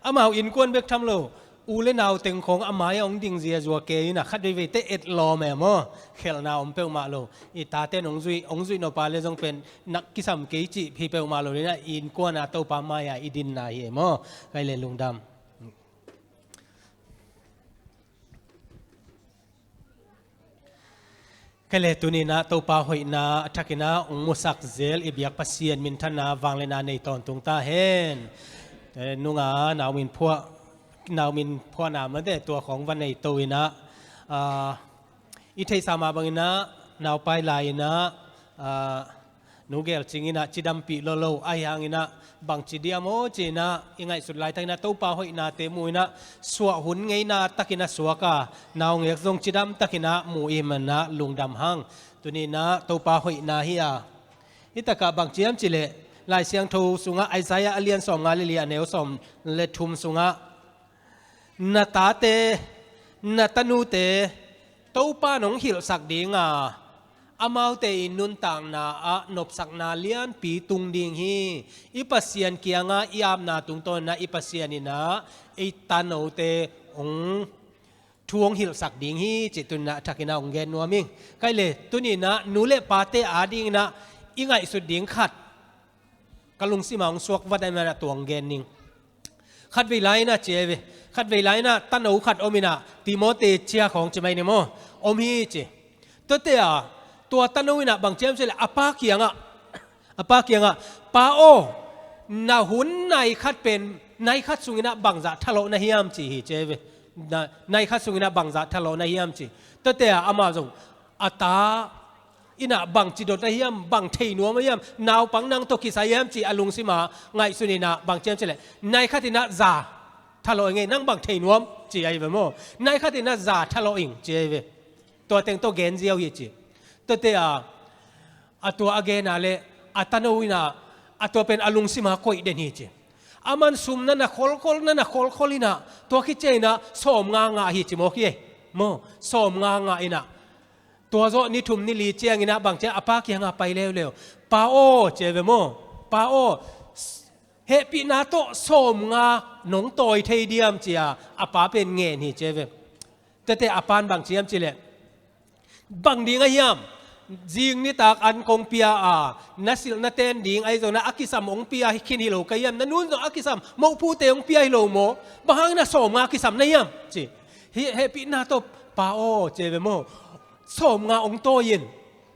Amau innkuan bek tham lo. U le nau teng khawng a mai-ah hong ding ziazua kei in ah khat veiveite etlawm e maw. Khelhna om peuhmah lo. I tate'n hong zuih, hong zuih nop a le zong pen nak kisam kei cih hi peuhmah lo in ah innkuan a Topa mai-ah i dinna hi e maw. Kei le lungdam. Kei le tuni in ah Topa hoihna a thak in ah hong musak zel i biak Pasian minthanna vangliatna nei tawntung ta hen. Eh, nunga nau min phuah, nau min phuahna mate tua khawng va nei to in ah, ah, i theihsa mah bang in ah naupai lai in ah, ah, Nu Gel Cing in ah cidampih lolo ahi hang in ah bangci diam aw ci in ah i ngaihsut laitak in ah Topa hoihnate mu in ah suah hun ngeina tak in ah suak a, naungek zong cidam tak in ah mu i hih man ah lungdam hang. Tuni in ah Topa hoihna hi a, hih takah bangci hiam cih leh Lai Siangtho sungah Isaiah a lian sawmnga le li a neu sawm le thum sungah na tate, na tanute Topa in hong hilhsak ding a, amaute i nuntakna ah nopsakna lianpi tung ding hi. I Pasian kiangah i apna tungtawn in ah i Pasian in ah i tanote hong, thu hong hilhsak ding hi cih tuni in ah a thak in ah hong gen nuam ing. Kei le tuni in ah nu le pate ading in ah i ngaihsut ding khat ka lungsim ah hong suak vat ahih man ah tua hong gen ning. Khatvei lai in ah ci ahi ve. Khatvei lai in ah tano khat om in ah Timote cia khawng ci mai ni maw. Om hi ci. Tuate a tua tano in ah bangci hiam cih leh a pa kiangah, a pa kiangah, "Pa aw, na hun nai khat pen, nai khat sung in ah bangzah thalawh na hiam?" ci hi ci ahi ve. Na, nai khat sung in ah bangzah thalawh na hiam ci. Tuate a amah zong a ta in ah bangci dot ahi hiam, bang thei nuam ahi hiam, naupang nang tawh kisai hiam cih a lungsim ah ngaihsun in ah bangci hiam cih leh, "Nai khat in ah za thalawh ing ei, nang bang thei nuam?" ci ahi ve maw. "Nai khat in ah za thalawh ing," ci ahi ve. Tua teng tawh gen ziau hi ci. Tuate a, a tua a gen a leh a tano in ah a tua pen a lungsim ah koih den hi ci. Aman sum na na kholkhol, na na kholkhol in ah tua khit ciang in ah sawmnga ngah hi ci mawk hi ei. Maw, sawmnga ngah in ah tua zawh ni thum ni li ciangin ah bangci a, a pa kiangah pai leuleu. "Pa aw," ci ahi ve maw. "Pa aw, hehpihna tawh sawmnga nong tawi thei diam?" ci a, a pa pen ngen hi ci ahi ve. Tuate a pa'n bangci hiam cih leh, "Bang ding ahi hiam? Zing nitak an kong pia a, na silh na ten ding ahi zong in ah a kisam hong pia hi khin hi lo ka hiam? Na nu'n zong a kisam mohphute hong pia hi lo maw? Bang hang in ah sawmnga kisam na hiam?" ci. "Hih hehpihna tawh, Pa aw," ci ahi ve maw. "Sawmnga hong tawi in,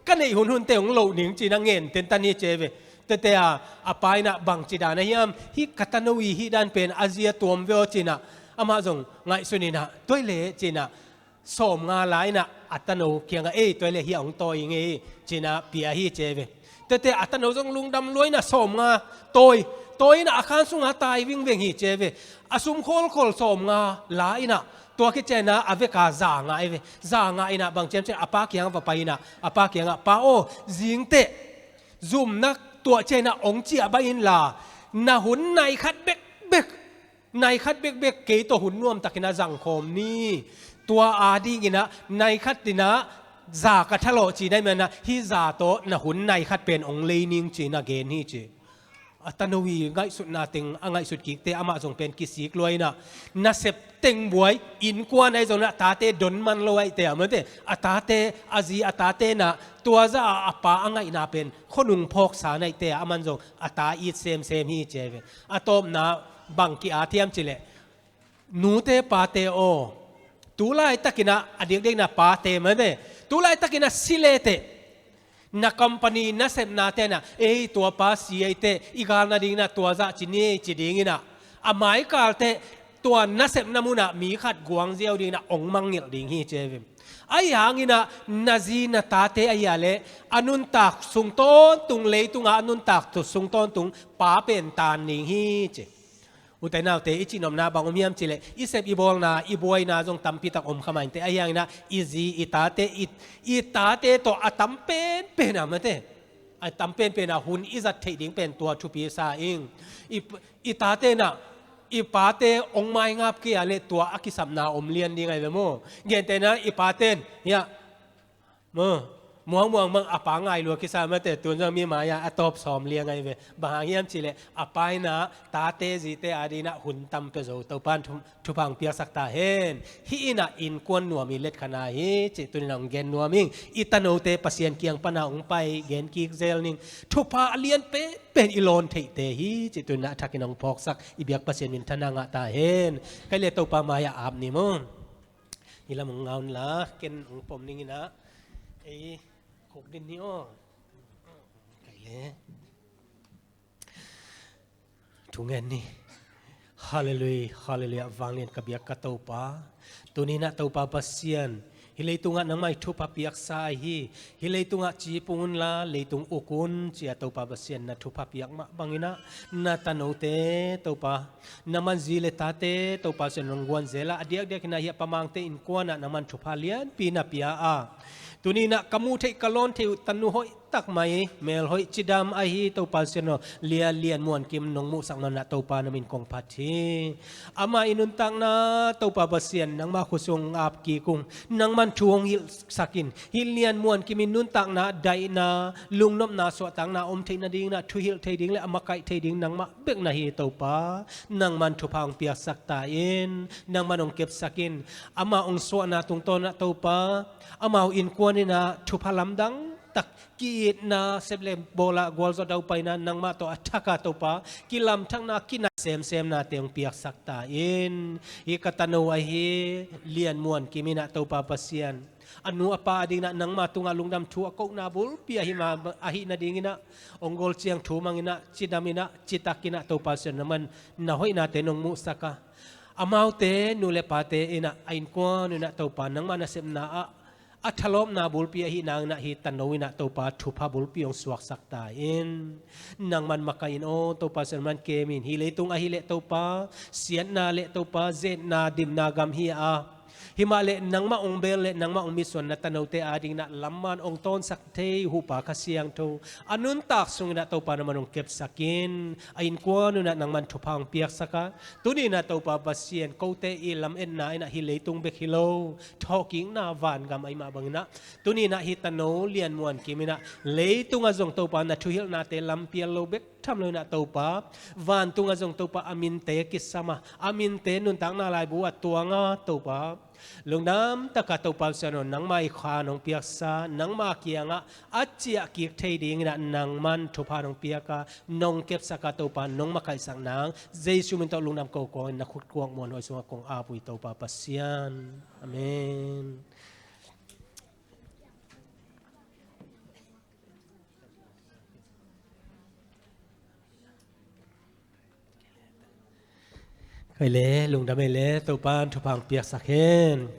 ka neih hunhunte hong loh ning," ci in ah ngen tentan hi ci ahi ve. Tuate a, a pa in ah bangci dan ahi hiam? "Hih ka tano i hih dan pen a zia tuam ve aw," ci in ah amah zong ngaihsun in ah, "Tua hi leh," ci in ah sawmnga la in ah a tano kiangah, "Ei, tua hi leh hih hong tawi ing ei," ci in ah pia hi ci ahi ve. Tuate a tano zong lungdam lua in ah sawmnga tawi, Tua inah a khan sungah tai vingveng hi ci ve. A sum kholkhol sawmnga la inah tua khit ciangin ah a veka za ngah ve. Za ngah inah bang ci hiam cih leh a pa kiangah va pai inah a pa kiangah, "Pa aw, zingteh zumna tuah ciangin ah hong ciah baih inla, na hun nai khat bekbek, nai khat bekbek kei tawh hun nuamtakin a zangkhawm ni. Tua adingin ah nai khat inah za ka thalawh ci nai man ah hih za tawh na hun nai khat pen hong lei ning," ci-in a gen hi ci. A tano i ngaihsutna teng a ngaihsut kikte amah zong pen kisik lua inah, nasep teng buai, innkuan ahi zong inah tate don man lo ahihte a mate, a tate, a zi a tate inah tua zah a a pa a ngaihna pen khuanung phawksa na hihte a, aman zong a ta it semsem hi ci ve. A tawpna bang ki-at hiam cih leh, "Nute pate aw, tu laitakin ah," a diakdiakin ah pate mate, "tu laitakin ah si leteh na company nasepnate inah, ei, tua pa si ahih teh i gal nadingin ah tua zah ci ni ei," ci dingin ah, a maikal teh tua nasepna munah mi khat guang ziau dingin ah hong mangngilh ding hi ci ve. Ahi hangin ah na zi na tate ahi a leh a nuntak sung tawntung, leitungah a nuntak sung tawntung pa pen taan ding hi ci. Ute naute, i cihnopna bang om hiam cih leh, i sep i bawlna, i buaina zong tampi tak om kha mah inteh. Ahi hangin ah i zi i tate, i, i tate tawh a tam penpen a mate, a tam penpen a hun i zat theih ding pen tua thupi sa ing. I, i tate inah i pate hong maingap kei a leh tua a kisapna om lian ding ahi ve maw. Gentehna i pate in, hiah, maw, muangmuang mang a pa ngai lua kisa mate, tun zong mi mai-ah a tawp sawm liang ahi ve. Bang hang hiam cih leh a pa inah tate zite adingin ah hun tam pia zo, Topa in thu, thupha hong piaksak ta hen. Hih inah innkuan nuam i letkhan ahi cih tuni-in ah hong gen nuam ing. I tanote Pasian kiang pan ah hong pai gen kik zel ning. Thupha a lian penpen i lawn theihte hi cih tuni-in ah a thakin hong phawksak i biak Pasian minthanna ngah ta hen. Kei le Topa mai-ah ap ni maw. Hih lam hong ngah unla, ken hong pom ning inah, ei khukdin ni aw. Kei le thungen ni. Halleluiah, halleluiah, vanglian ka biak ka Topa. Tuni-in ah Topa Pasian, hih leitungah nangmah i thupha piaksa ahi hi. Hih leitungah ci pung unla, leitung uk un ci-a Topa Pasian na thupha piak mah bangin ah na tanote Topa, nangman zi le tate Topa Pasian hong guan zel a, a diakdiakin ah hih a Pa Mangte innkuan ah nangman thupha lianpi na pia a, tuni-in ah ka muh theih ka lawn theih uh tanu hoih tak mai, mel hoih cidam ahi Topa Pasian aw, Lia Lian Muan Kim nong muhsak man ah Topa na min kong phat hi. Ama i nuntakna Topa Pasian nangmah khuasung ap kik ung. Nangman thu hong hilhsak in. Hih Lian Muan Kim i nuntakna, daihna, lungnopna, suahtakna om theih nadingin ah thuhilh thei ding le a makaih thei ding nangmah bek na hi Topa. Nangman thupha hong piaksak ta in. Nangman hong kepsak in. Amah hong suahna tungtawn ah Topa, amau innkuan in ah thupha lamdang tak, ki-itna, sep le bawl ah gualzo daupaina, nangmah tawh a thak a Topa kilamthakna, kinai semsemnate hong piaksak ta in. Hih ka tano ahi Lian Muan Kim in ah Topa Pasian, a nu a pa adingin ah nangma tungah lungdam thu a kohna bulpi ahi ma, ahih nadingin ah, hong gol ciang thu mang in ah, cidam in ah, citak in ah Topa Pasian nangman na hoihnate nong muhsak a, amaute nu le pate in ah, a innkuan in ah Topa nangmah nasepna ah a thalawpna bulpi ahih nangin ah hih tano in ah Topa thupha bulpi hong suaksak ta in. Nangman makaih in aw Topa Pasian, nangman kem in. Hih leitung ahih leh Topa siatna le Topa zetna dimna gam hi a, himah leh nangmah hong bel le nangmah hong mitsuan na tanote adingin ah lamman hong tawnsak thei huhpa Kha Siangtho a nuntak sungin ah Topa nangman hong kepsak in. A innkuan un ah nangman thupha hong piaksak a, tuni-in ah Topa Pasian, kote i lametna in ah hih leitung bek hi lo, thawhkikna vangam ahih mah bangin ah, tuni-in ah hih tano Lian Muan Kim in ah leitungah zong Topa na thuhilhnate lampial lo bek tham lo in ah Topa, vantungah zong Topa a minte kisam a, a minte nuntakna laibu ah tuang a Topa, lungdam takah Topa Pasian aw, nangmah i khan hong piaksa, nangmah kiangah a ciah kik thei dingin ah nangman thupha nong piak a, nong kepsak a Topa, nong makaihsak nang Jesu min tawh lungdam ko kawngin na khut kuak muanhuai sungah kong ap uh hi Topa Pasian. Amen. Kei le lungdam ei le, Topa'n thupha hong piaksak hen.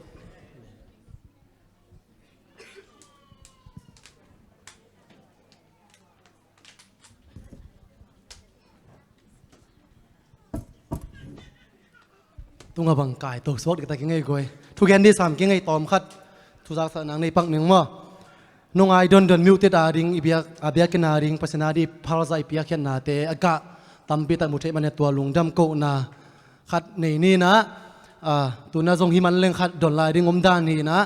Tunga bang kai to suak diktak i ngei guai. Thugen di sam ki ngei tawm khat. Thuzak sak nang nei pak ning maw. Nungai dondon miuhtit a ding i biak, a biakinn a ding Pasian a di phalza i piakkhiatnate a gah tampi tak mu thei mane tua lungdam kohna khat nei ni na. Tuna zong hi man leng khat don lai ding om dan hi na.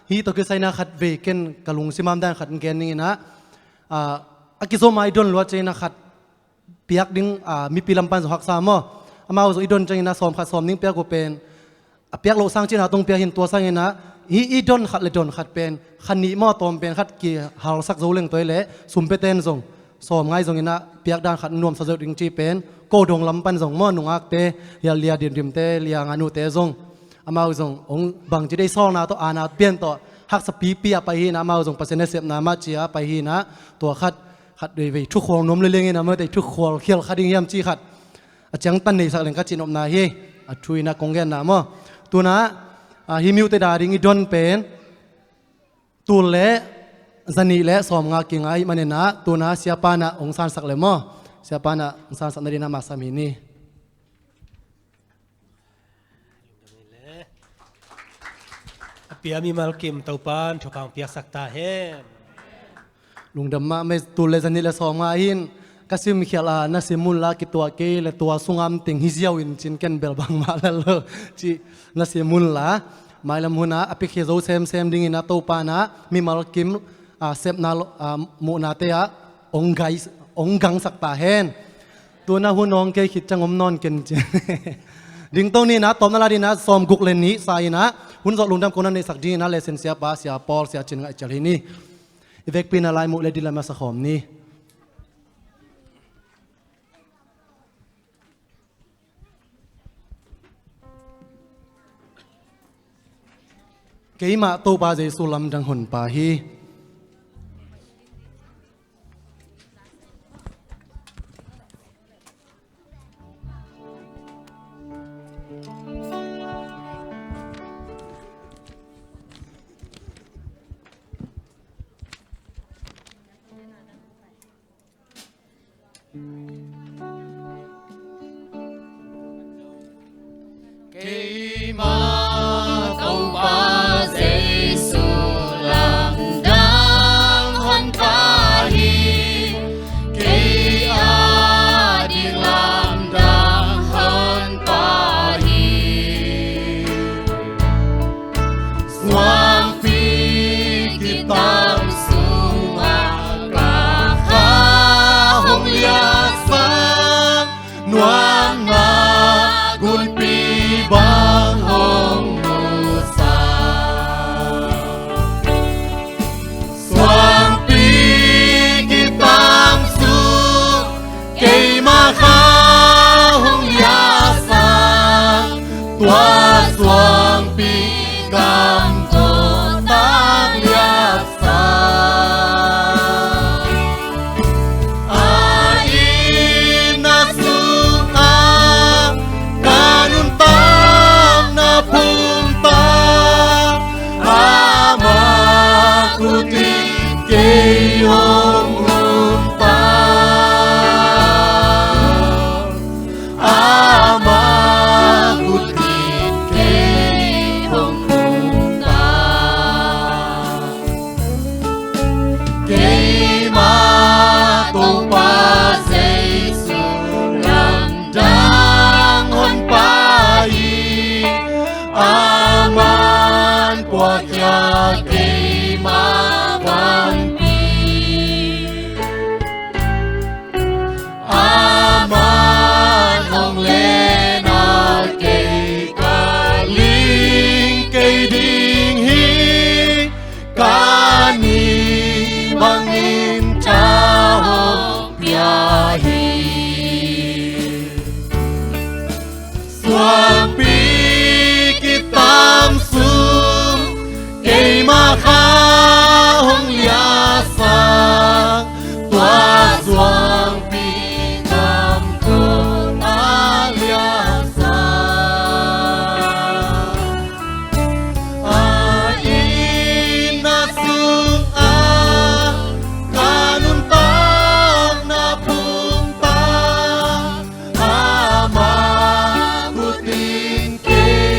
Hi tawh kisai na khat vei ken ka lungsim am dan khat gen ning na. A kizom a i don luat cei na khat piak ding, mipi lam pan zong haksa maw. Amau zong i don ciangin a sawm khat sawm ning piak uh pen a piak loh sang cina tong piak hin tua sangin a hi i don khat le don khat pen khan nih maw tawm pen khat kihalsak zo leng toi le sum pia ten zong sawm ngai zongin a piak dan khat nuamsa zo ding ci pen ko dong lam pan zong maw nungakte lia lia dimdimte lia nganute zong amau zong ong bangci dei sawlna tawh ana pian tawh haksa pipi a pai hi na amau zong Pasian nasepna mah ci a pai hi na tua khat khat vei vei thukhual nuam le lengin a mate thukhual khial kha ding hiam ci khat a ciangtan neisak leng ka cihnopna hi. A thu ina kong genna maw. Tuna hi miuhtit a ding i don pen tul le zanih le sawm nga kinga hi manin a tuna siapa na ong sansak le maw. Siapa na ong sansak na dina masa mi ni. A pia mimal kim Topan thupang piaksak ta hen. Lungdam mahmah. Tul le zanih le sawm nga hin ka sim khial a na sim mun la kituah kei le tua sungam ting hi ziau in cin ken bel bangmah lel lo ci na sim mun la mailam hun a a piakhia zo semsem dingin a Topan a mimal kim sepna muhnate ah ong gangsak ta hen. Tuna hun awng kei khit ciang om nawn ken cin. Dingto ni na tawmna la dina sawm guk le nih sa ina hun zawh lungdam kona neihsak dingina le sin siapa sia Paul sia cin ngaih cial hi ni. I vekpi na lai muh le dila masa khawm ni. Keimah Topa Jesu lamdang honpa hi. Keimah Topa Jesu lamdang honpa hi. Kei a ding lamdang honpa hi. Suangpi kitam sungah ka kha hong liasak nuamna gunpi bang hong musak. Suangpi kitam sung keimah kha hong liasak tua suangpi kam tawh tak liasak. A itna sungah ka nuntakna phungtak ama khut in kei hong nuntak. Ama khut in kei hong nuntak. Keimah Topa Jesu lamdang honpa hi. Aman puakkhia keimah vanpi. Aman hong len a kei ka ling kei ding hi. Ka nih bangin tha hong pia hi. Suangpi kitam sung keimah kha hong liasak tua suangpi kam tawh a liasak. A itna sungah ka nuntakna phungtak ama khut in kei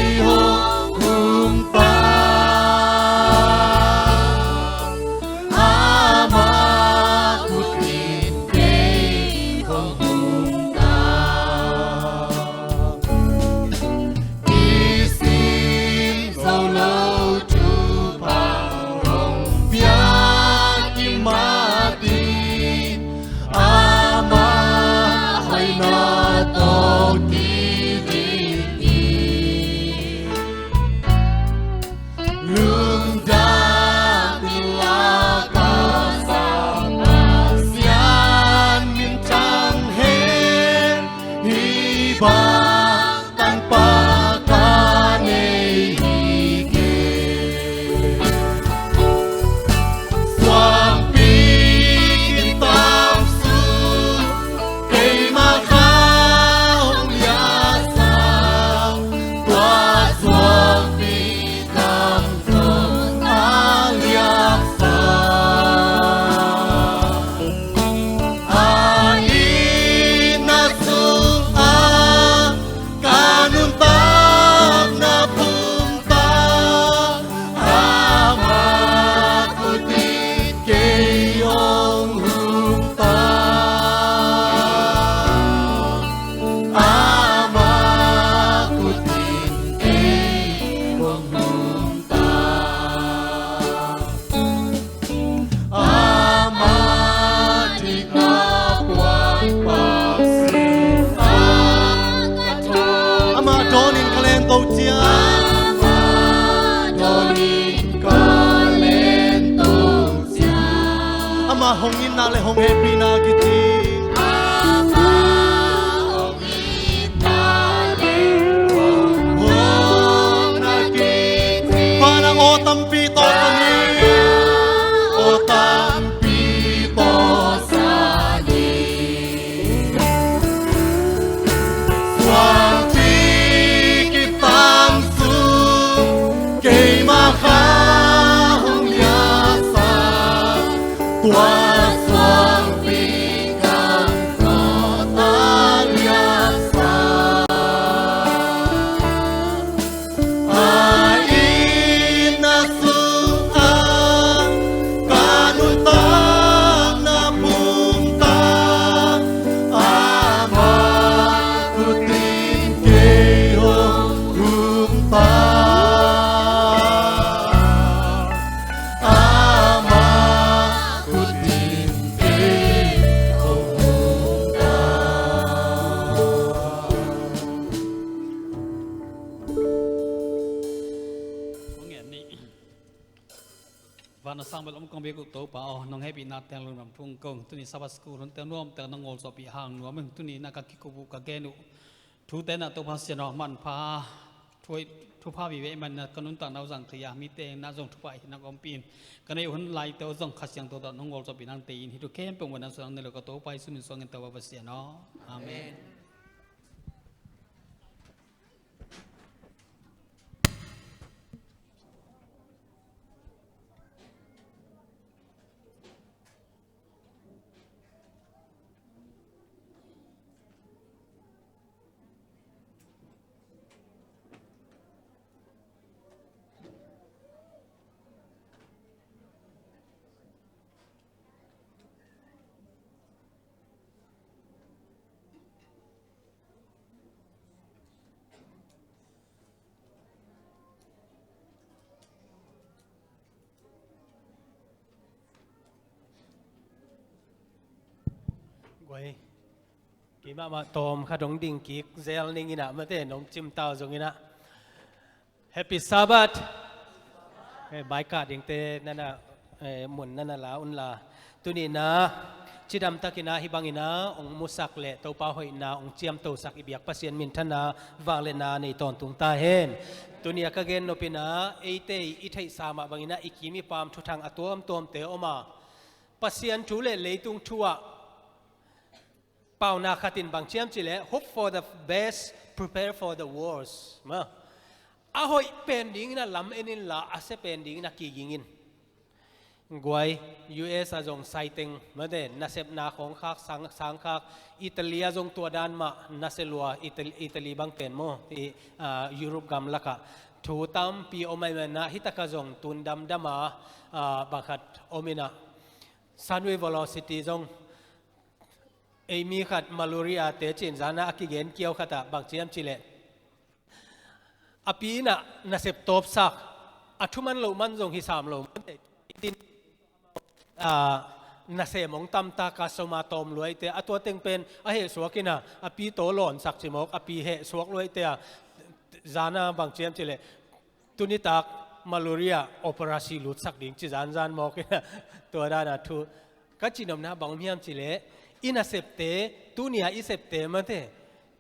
Dawnin ka len to ciang. Amah dawnin ka len to ciang. Amah hong itna le hong hehpihna kicing. Amah hong itna le hong hehpihna kicing. Pana aw tampi tawh sa ni. Aw tampi tawh sa ni. Suangpi kitam sung keimah kha hong liasa. Tua suangpi kam kawta liasa. A itna sungah ka nuntakna pumtak. Amah khut in kei hong humtak. Amah khut in kei hong humtak. Kong ngen ni. Van a sang bel om kong bek uh Topa aw, nong hehpihna teng lungdam thum kong. Tuni Sabbath school hun teng nuam teng nong ngol zawhpih hang nuam ing. Tuni na ka kikup uh ka gen uh thute na Topa Pasian aw, manpha thu, thupha vive man na ka nuntakna uh zang thei a, mite na zong thupha hi na ka ompih in. Ka neih hun laite uh zong Kha Siangtho tawh nong ngol zawhpih nang tei in, hih thu khempeuh mun na suang ne lo ka Topa Jesu min suang in Topa Pasian aw. Amen. Amen. Guai, keimah mah tawm khat hong ding kik zel ning in ah, mate, nong cimtau zong in ah. Happy Sabbath. Eh, baikah dingte nana, eh, mun nana la un la. Tuni na, cidam takin ah hih bangin ah hong musak le Topa hoihna hong ciamtosak i biak Pasian minthana vangliatna nei tawntung ta hen. Tuni a ka gen nop in ah eite i theihsa mah bangin ah i kim i pam thuthang a tuamtuamte om a, Pasian thu le leitung thu ah pauna khat in bang ci hiam cih leh, hope for the best, prepare for the worst. Ma, a hoih pen dingin ah lam en in la, a sia pen dingin ah kiging in. Guai, U S a zong saiteng, mate, nasepna khawng khak, sang, sang khak, Italy a zong tua dan mah, nasia lua, Italy, Italy bang pen maw, i, ah, Europe gam lakah. Thu tampi om ahih manin ah, hih takah zong tun damdam a, ah, bang khat om in ah. Sunway Velocity zong, ei mi khat malaria te cin zan ah a kigen kiau khat ah bang ci hiam cih leh, a pi in ah nasep tawpsak, a thuman loh man zong hi sam lo man te. Itin, ah, nasem hong tamta customer tawm luaite, a tua teng pen a hehsuak in ah, a pi taw lawnsak ci mawk, a pi hehsuak luaite a, zan ah bang ci hiam cih leh, tunitak malaria operasi lutsak ding ci zanzan mawk in ah, tua dan a thu. Ka cihnopna bang om hiam cih leh, i nasepte, tuni a i septe mate,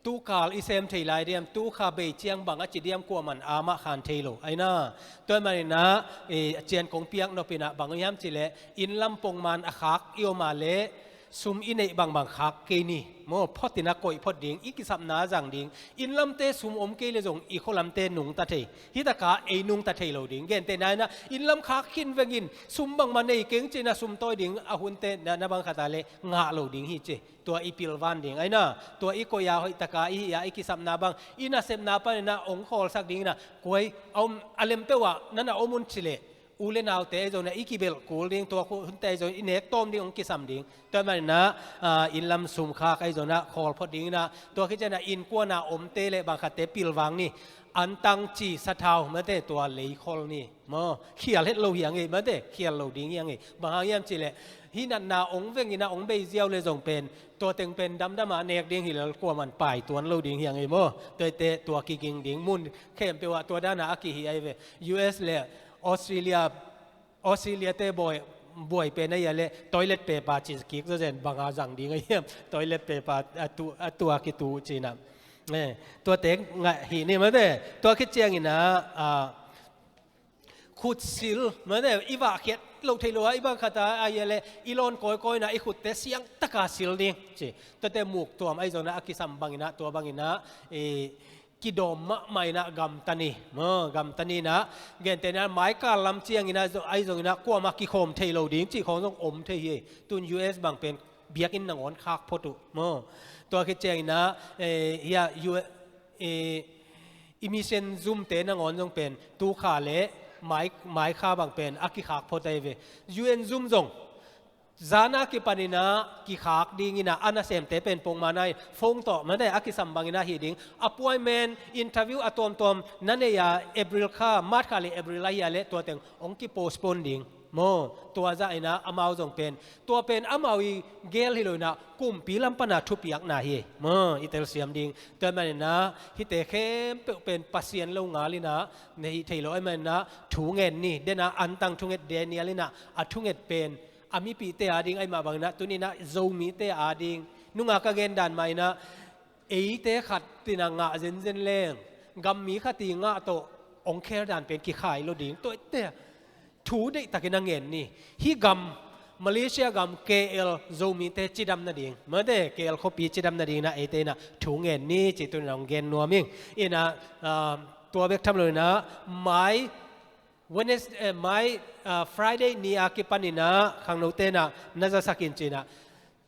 tukal i sem thei lai diam, tukha bei ciang bang a ci diam kuaman a mah khan thei lo. Ahi na, tua manin ah, eh, cian kong piak nop in ah bang om hiam cih leh, inn lam pongman a khak i om a leh, sum i neih bangbang khak kei ni. Maw, phot in a koih phot ding, i kisapna zang ding. Inn lamte sum om kei le zong i khua lamte nungta thei. Hih takah ei nungta thei lo ding. Gentehna in ah, inn lam khak khin vengin, sum bangmah nei keng ci in ah sum tawi ding, a hunte na, na bang khat a leh ngah lo ding hi ci. Tua i pilvan ding. Ahi na, tua i koih a hoih takah i hih a i kisapna bang, i nasepna panin ah hong khawlsak ding in ah, kuai, a om, a lem peuh ah, nana om un cih leh, U le naute ahi zongin ah i kibelh kul ding, tua hunte ahi zongin i nek tawm ding, hong kisam ding. Tua manin ah, ah, inn lam sum khak ahi zongin ah khawl phot ding in ah, tua khit ciangin ah innkuan a omte le bang khatte pilvang ni. Antang, ci, sathau, mate, tua lei khol ni. Maw, khial het lo hi hang ei, mate, khial lo ding hi hang ei. Bang hang hiam cih leh, hih natna hong veng in ah hong bei ziau le zong pen, tua teng pen damdam a nek ding hi lel, kuaman pai tuan lo ding hi hang ei maw. Tuate tua kiging ding, mun khempeuh ah tua dan a a kihih ahi ve. U S le Australia, Australia-te buai, buai pen ahi a leh toilet paper ci kik zawzen, bang a zang ding ahi hiam, toilet paper a tu, a tua kitu ci-in ah. Eh, tuate ngah hi ni, mate. Tua khit ciangin ah, ah, khutsil, mate, i vahkhiat loh theih loh a, i bang khat a, ahi a leh i lawn kawikawi in ah i khutte siangtak a sil ding ci. Tuate muktuam ahi zongin ah a kisam bangin ah, tua bangin ah, eh, kidawm mahmah in ah gamta ni. Maw, gamta ni in ah, gentehna maikal lam ciangin ah, ahi zongin ah kuamah kikhawm thei lo ding cih khawng zong om thei hi. Tun U S bang pen biakinn nangawn khak phot uh. Maw, tua khit ciangin ah, eh, hia, U-, eh, i mission zumte nangawn zong pen, tu kha le mai, mai kha bang pen a kikhak phot ahi ve. U N zum zong zan a kipanin ah kikhak dingin ah, a nasemte pen pongmawk in ah phone tawh, mate, a kisam bangin ah hi ding. Appointment, interview a tuamtuam na nei a, April kha, March kha le April ahi a leh tua teng hong kipostpone ding. Maw, tua zah in ah amau zong pen, tua pen amau i gel hi lo in ah, kumpi lam pan a thupiakna hi. Maw, i telsiam ding. Tua manin ah hihte khempeuh pen Pasian lo ngal in ah na hih thei lo ahih manin ah thu ngen ni. Den a antang thunget Daniel in ah a thunget pen a mipihte a ding ahih mah bangin ah, tuni in ah Zomite a ding, nung a ka gen dan mah in ah, eite khat in ah ngah zenzen leng, gammi khat i ngah tawh hong khel dan pen kikhai lo ding. Tuate thu deihtakin a ngen ni. Hih gam, Malaysia gam, K L Zomite cidam nading, mate, K L khuapi cidam nading in ah eite in ah thu ngen ni, ci tuni in ah hong gen nuam ing. In ah, ah, tua bek tham lo in ah, mai Wednesday, eh, mai, ah, Friday ni a kipanin ah khangnote in ah na zasak in ci-in ah,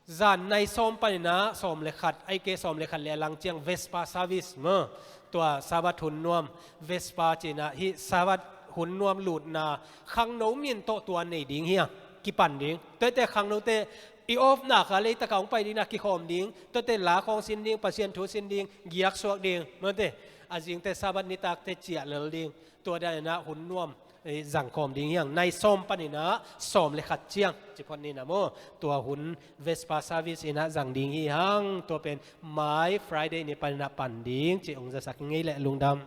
zan nai sawm panin ah sawm le khat, ahih kei leh sawm le khat le a lang ciang Vesper service maw. Tua Sabbath hun nuam, Vesper ci-in ah, hih Sabbath hun nuam lutna, khangno min tawh tua nei ding hi a, kipan ding. Tuate khangnote i off nak a leitak a hong pai ding in ah kikhawm ding. Tuate la khawng sin ding, Pasian thu sin ding, giak suak ding, mate. A zingte Sabbath nitakte ciah lel ding. Tua dan in ah hun nuam, eh, zangkhawm ding hi hang. Nai sawm panin ah sawm le khat ciang ci phot ni in ah maw. Tua hun Vesper service in ah zang ding hi hang. Tua pen mai Friday ni panin ah pan ding, ci hong zasak ing ei leh, lungdam.